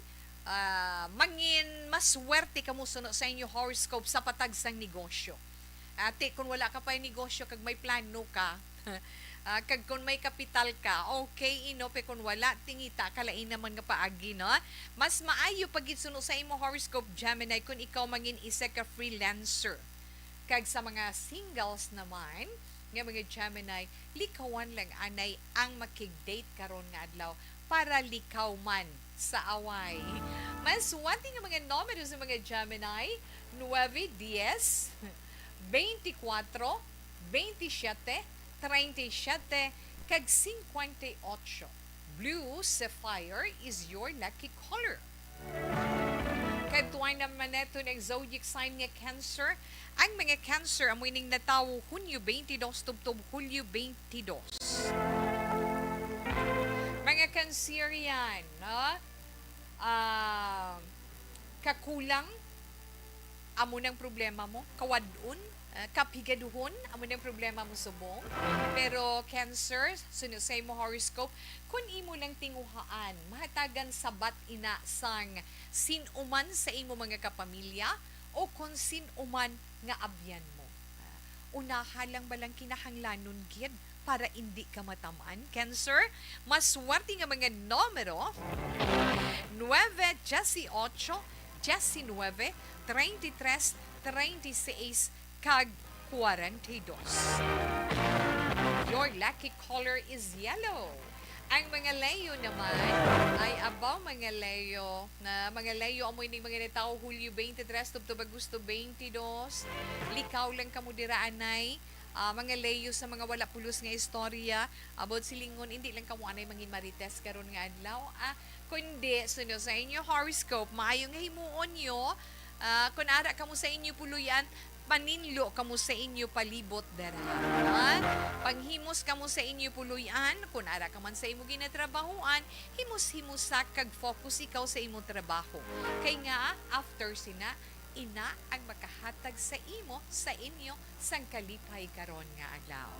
ah, mangin maswerte kamo suno sa inyo horoscope sa patag sang negosyo. Ate, kung wala ka pa negosyo kag may plano ka, ah, kag kung may kapital ka, okay, ino, pe kung wala, tingita ka lain naman nga paagi, no? Mas maayo pa gid suno sa imo horoscope, Gemini, kung ikaw mangin isa ka freelancer. Kag sa mga singles naman, nga mga Gemini, likawan lang anay ang makig-date karon nga adlaw para likaw man sa away. Maswerte nga mga numero sa mga Gemini, nuebe, dies, beintikwatro, beintisiete, treinta y siete, kag singkwenta y ocho. Blue sapphire is your lucky color. Kadtuan naman nato ang zodiac sign nga Cancer. Ang mga Cancer, amo ining natawo Hunyo twenty-two tubtob Hulyo twenty-two. Mga Cancerian, no? Ah, kakulang, amo nang problema mo. Kawad-on, ah, kapigaduhon, amo nang problema mo subong. Pero Cancer, suno sa imo horoscope, kun imo lang tinguhaan, mahatagan sabat ina sang sin-o man sa imo mga kapamilya o kon sin-o man nga abyan mo. Ah, unaha lang ba lang kinahanglanon gid para indi ka matam-an, Cancer? Maswerte nga mga numero, nuebe, dieciocho, diecinuebe, treinta y tres, treinta y seis, kag kwarenta y dos. Your lucky color is yellow. Ang mga Leo naman ay, abaw, mga Leo, na mga Leo, amo ining mga natawo Hulyo twenty-three tubtob Agosto twenty-two. Likaw lang kamo dira, anay. Ah, mga Leo, sa mga wala pulos nga istorya about silingon, hindi lang kamo anay mangin marites karon nga adlaw, ah, kundi suno sa inyo horoscope, maayo nga himuon nyo, ah, kun ara kamo sa inyo puloy-an, paninlo kamo sa inyo palibot dara. Ah, panghimos kamo sa inyo puloy-an, kun ara ka man sa imo ginatrabahoan, himos-himosa kag focus ikaw sa imo trabaho. Kay nga, after sina, ina ang makahatag sa imo, sa inyo, sang kalipay karon nga adlaw.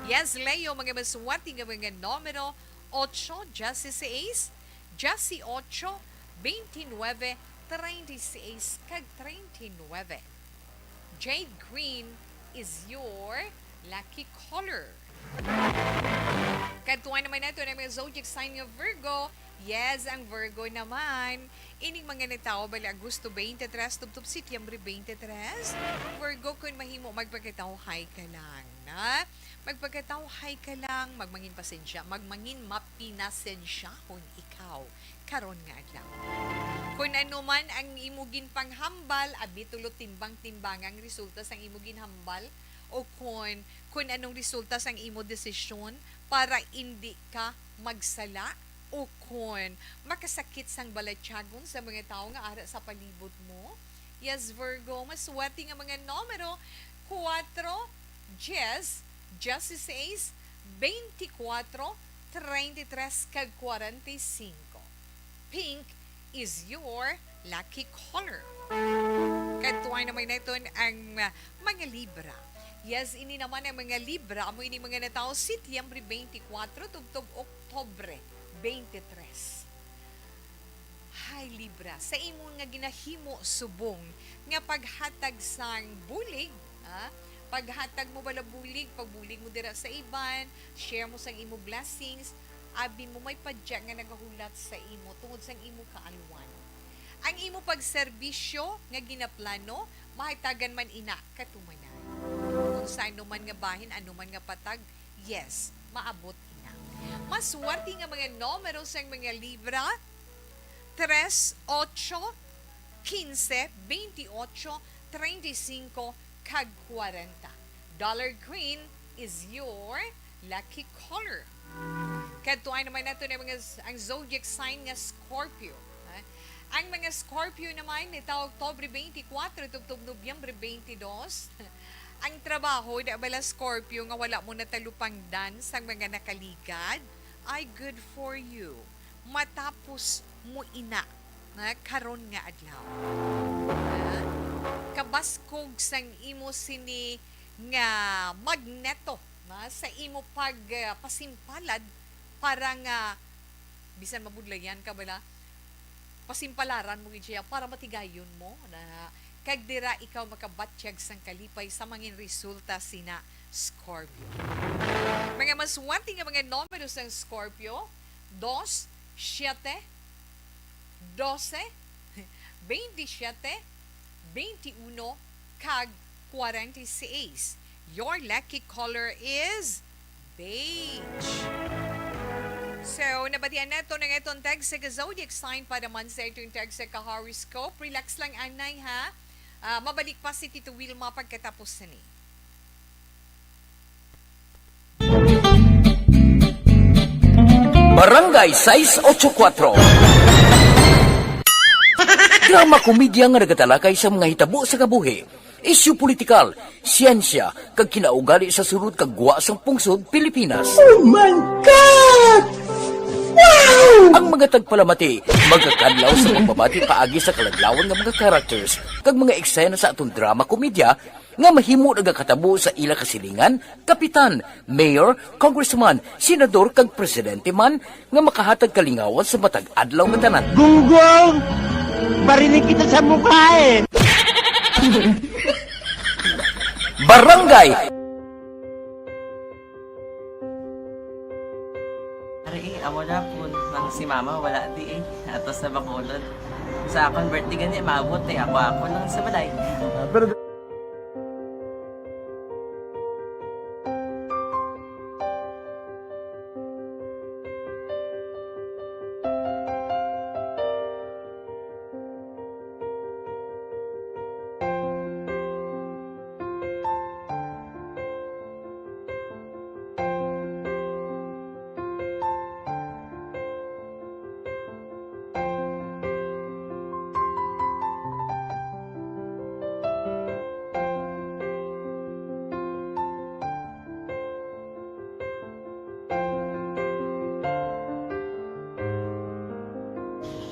Yes, Leo, mga maswerte nga mga numero, ocho, dieciséis, dieciocho, veintinuebe, treinta y seis, kag treinta y nueve. Jade green is your lucky color. Kadtuan naman nato ang mga zodiac sign nga Virgo. Yes, ang Virgo naman. Ining mga natawo bala Agosto twenty-three tubtob Setyembre twenty-three. Virgo, kun mahimo, magpakatawhay ka lang, na? Magpakatawhay ka lang, magmangin pasensya, magmangin mapinasensyahon ikaw karon nga adlaw. Kun ano man ang imo ginpanghambal, abi tulo timbang-timbanga ang resulta sang imo ginhambal, o kun, kun anong resulta sang imo desisyon para indi ka magsala, o kun makasakit sang balatyagon sa mga tawo nga ara sa palibot mo. Yes, Virgo, maswerte nga mga numero, kuwatro, diyes, dieciséis, beintikwatro, treinta y tres, kag kwarenta y singko. Pink is your lucky color. Kadtuan naman naton ang, ah, mga Libra. Yes, ini naman ang mga Libra, amo ini mga natawo Setyembre twenty-four tubtob Oktubre twenty-three. Hay Libra, sa imo nga ginahimo subong nga paghatag sang bulig, ah, paghatag mo bala bulig, pagbulig mo dira sa iban, share mo sang imo blessings, abi mo may padya nga nagahulat sa imo tungod sang imo kaalwan. Ang imo pagserbisyo nga ginaplano, mahatagan man ina katumanan. Kung sa ano man nga bahin, ano man nga patag, yes, maabot ina. Maswerte nga mga numero sang mga Libra, tres, ocho, quince, veintiocho, treinta y cinco, kag kwarenta. Dollar green is your lucky color. Kadtuan naman nato na mga z-, ang zodiac sign nga Scorpio. Ha? Ang mga Scorpio naman, nito Oktubre twenty-four tubtob Nobyembre twenty-two. Ang trabaho, da bala Scorpio, nga wala mo natalupangdan sang mga nakaligad, ay good for you. Matapos mo ina nga karon nga adlaw. Ha? Kabaskog sang imo sini nga magneto, ha, sa imo pag, ah, pasimpalad para nga bisan mabudlayan ka bala, pasimpalaran mo gid siya para matigayon mo na, kag dira ikaw makabatyag sang kalipay sa mangin resulta sina Scorpio. Mga maswerte nga mga numero sang Scorpio, dos, siyete, dose, bente siyete, bente uno, kag kwarenta y seis. Your lucky color is beige. So, nabatian nato na nga itong text sa zodiac sign para man sa itong text sa ka-horoscope. Relax lang, anay, ha? Ah, mabalik pa si Tito Wilma pagkatapos ni. Barangay sais ocho kuatro. Drama komedya nga nagatalakay sa mga hitabo sa kabuhi, isyu politikal, siyensya, kag kinaugali sa sulod kag gwa sang pungsod Pilipinas. Oh my God! Wow! Ang mga tagpalamati magakadlaw sa pagbabati paagi sa kaladlawan nga mga characters kag mga eksena sa atong drama komedya nga mahimo nagakatabo sa ila kasilingan, kapitan, mayor, congressman, senador, kag presidente man nga makahatag kalingawan sa matag adlaw nga tanan. Gunggong! Barinig kita sa mukha eh! Barangay! Ari, eh, amo na po. Nang si mama, wala di eh. Ato sa Bacolod. Sa akon birthday gani, maabot eh. Ako, ako lang sa balay. Ah, pero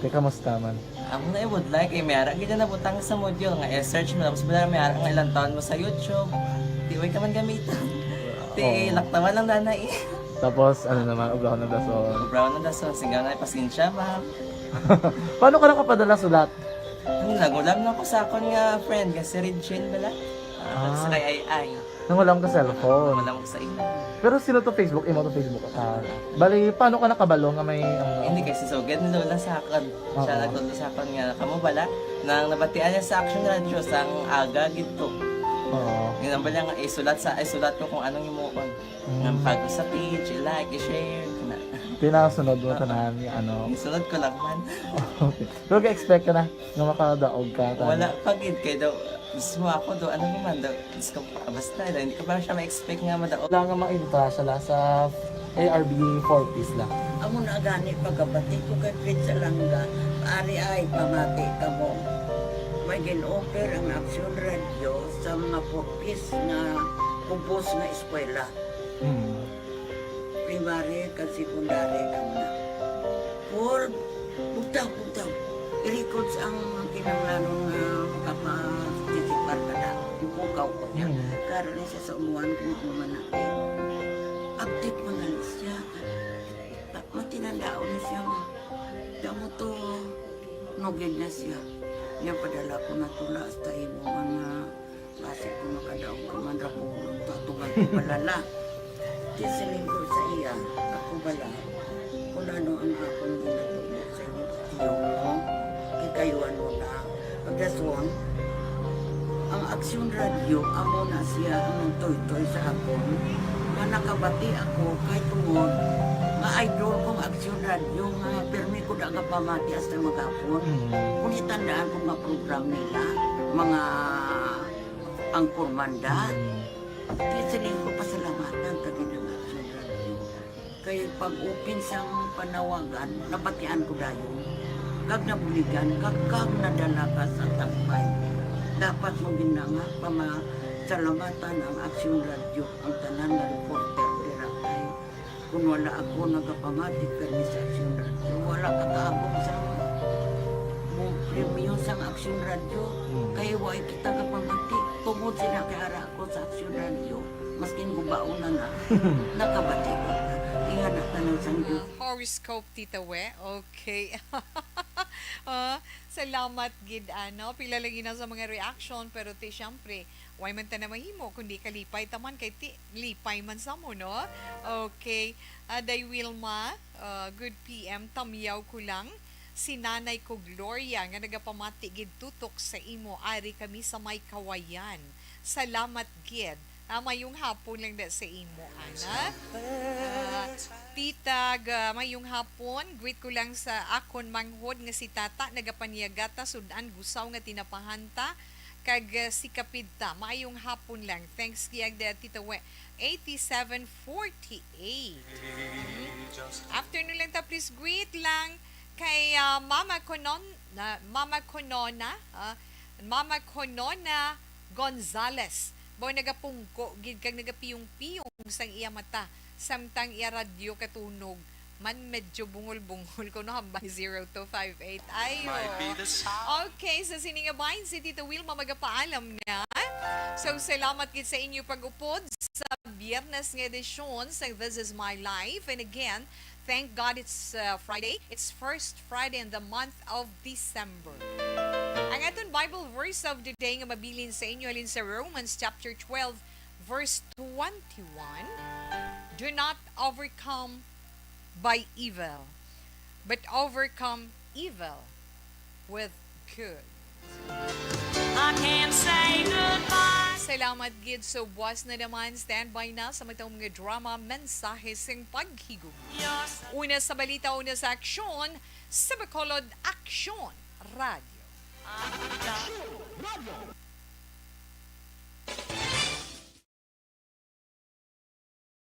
Te, kamusta man? Amo na ibudlay kay may ara gid na nabutang sa module nga i-search mo, tapos bala may ara nga ilang taon mo sa YouTube. Di way ka man gamitan. Ti, oo, laktawan lang danay. Tapos, ano naman, ubrahon ng dason. Ubrahon ng dason, singgaw na, pasensya, ma'am. Paano ka nakapadala sulat? Ano, nagulam na ko sa akon nga friend, nga si Regine bala. Ah, ah, sa kay Ay Ay. Nang wala ka cellphone. Wala ko sa imo. Pero sino to Facebook? Imo to Facebook? Ah, bali, paano ka nakabalo nga may, ano? Hindi, kay si Sugad ni Lola sa akon. Siya, oo, nagtudlo sa akon nga, kamo bala, nang nabatian niya sa Action Radio, sang aga gid to. Oo. Yun ang bala nga, isulat sa, isulat ko kung anong himuon. Mm. Nga pag sa page, i-like, i-share, na. Pinasunod mo, ah, tanan, ano? Isunod ko lang man. Okay. Pero ka-expect ka na nga makadaog ka, tanan? Wala pa gid, kay daw, mismo ako daw, ano naman daw, Diyos ko, basta, hindi ko pa siya ma-expect nga madaog. Wala nga maintra siya la sa A R B four Ps la. Amo na gani pagkabati ko kay Fritz Alanga, ari ay pamati kamo. May gin-offer ang Action Radio sa mga four Ps nga ubos nga eskwela. Hmm. Primary kag secondary lang na. Paul, bugtaw, bugtaw. I-records ang kinahanglanon nga makapa-, participar ka na. Ipukaw ko niya. Hmm. Karon ni siya sa umuan kung ako man na. Update man gali siya. Ta-, matinandaon na siya. Damo to, nugid na siya. Niya padala ko na tula hasta imo man nga Basi kung makadaog ka man ra ko, tatugan ko balala. Di siling ko sa iya, ako bala, kung ano ang akong ginatubo sa inyo, tiyo mo, kikayuan mo na. Pagdason, ang Aksyon Radio, amo na siya ang nagtoy-toy sa akon, nga nakabati ako kay tungod nga idol kong Aksyon Radio, nga pirmi ko da nga pamati hasta maghapon. Mm. Kung itandaan ko nga program nila, mga Ang komanda, di siling ko pasalamatan ka gid ang Action Radio. Kay pag-open sang panawagan, nabatian ko dayon. Kag nabuligan, kag, kag nadala ka sa Tambay. Dapat mo gid na nga pamasalamatan ang Action Radio, ang tanan nga reporter dira kay kung wala ako nagapamati kani sa Action Radio, wala ka kaabot sa mo premyo sang Action Radio. Hmm. Kay wa kita kapamati tungod sila kay ara ako sa Action Radio. Maskin gubaon na na, nakabati ko na. Ingana tanan sang Diyos. Horoscope, Tita We. Okay. Ah, salamat gid, ano. Pila lagi na sa mga reaction, pero ti, syempre, way man ta na mahimo, kundi kalipay ta man, kay ti, lipay man sa mo, no? Okay. Ah, Day Wilma, ah, good P M, tamyaw ko lang. Si nanay ko, Gloria, nga nagapamati gid tutok sa imo, ari kami sa may Kawayan. Salamat gid. Ah, mayong hapon lang da sa imo, ana. Ah, Tita, ga, mayong hapon. Greet ko lang sa akon manghod nga si Tata, nagapanyagata, sud-an gusaw nga tinapahanta, kag, ah, si Kapidta. Mayong hapon lang. Thanks kiyag da, Tita We. Eighty-seven forty-eight. Mhm. Afternoon lang ta, please greet lang kay, ah, Mama Konon-, na, Mama Konona, ah, Mama Konona Gonzales. Baw nagapungko gid kag nagapiyong-piyong sang iya mata, samtang iya radyo katunog man, medyo bungol-bungol kuno, hambal zero two five eight. Ayo. Might be the sound. Okay, sa sini nga bahin, si Tita Wilma magapaalam na. So, salamat gid sa inyo pag-upod sa Biyernes nga edisyon sang This Is My Life. And again, thank God it's, uh, Friday. It's first Friday in the month of December. Ang aton Bible verse of the day nga mabilin sa inyo halin sa Romans chapter twelve, verse twenty-one, "Do not overcome by evil, but overcome evil with good." I can't say goodbye. Salamat gid. So, buwas na naman. Standby na sa matang mga drama, mensahe sing paghigugma. Una sa balita, una sa aksyon, sa Bacolod Aksyon Radio.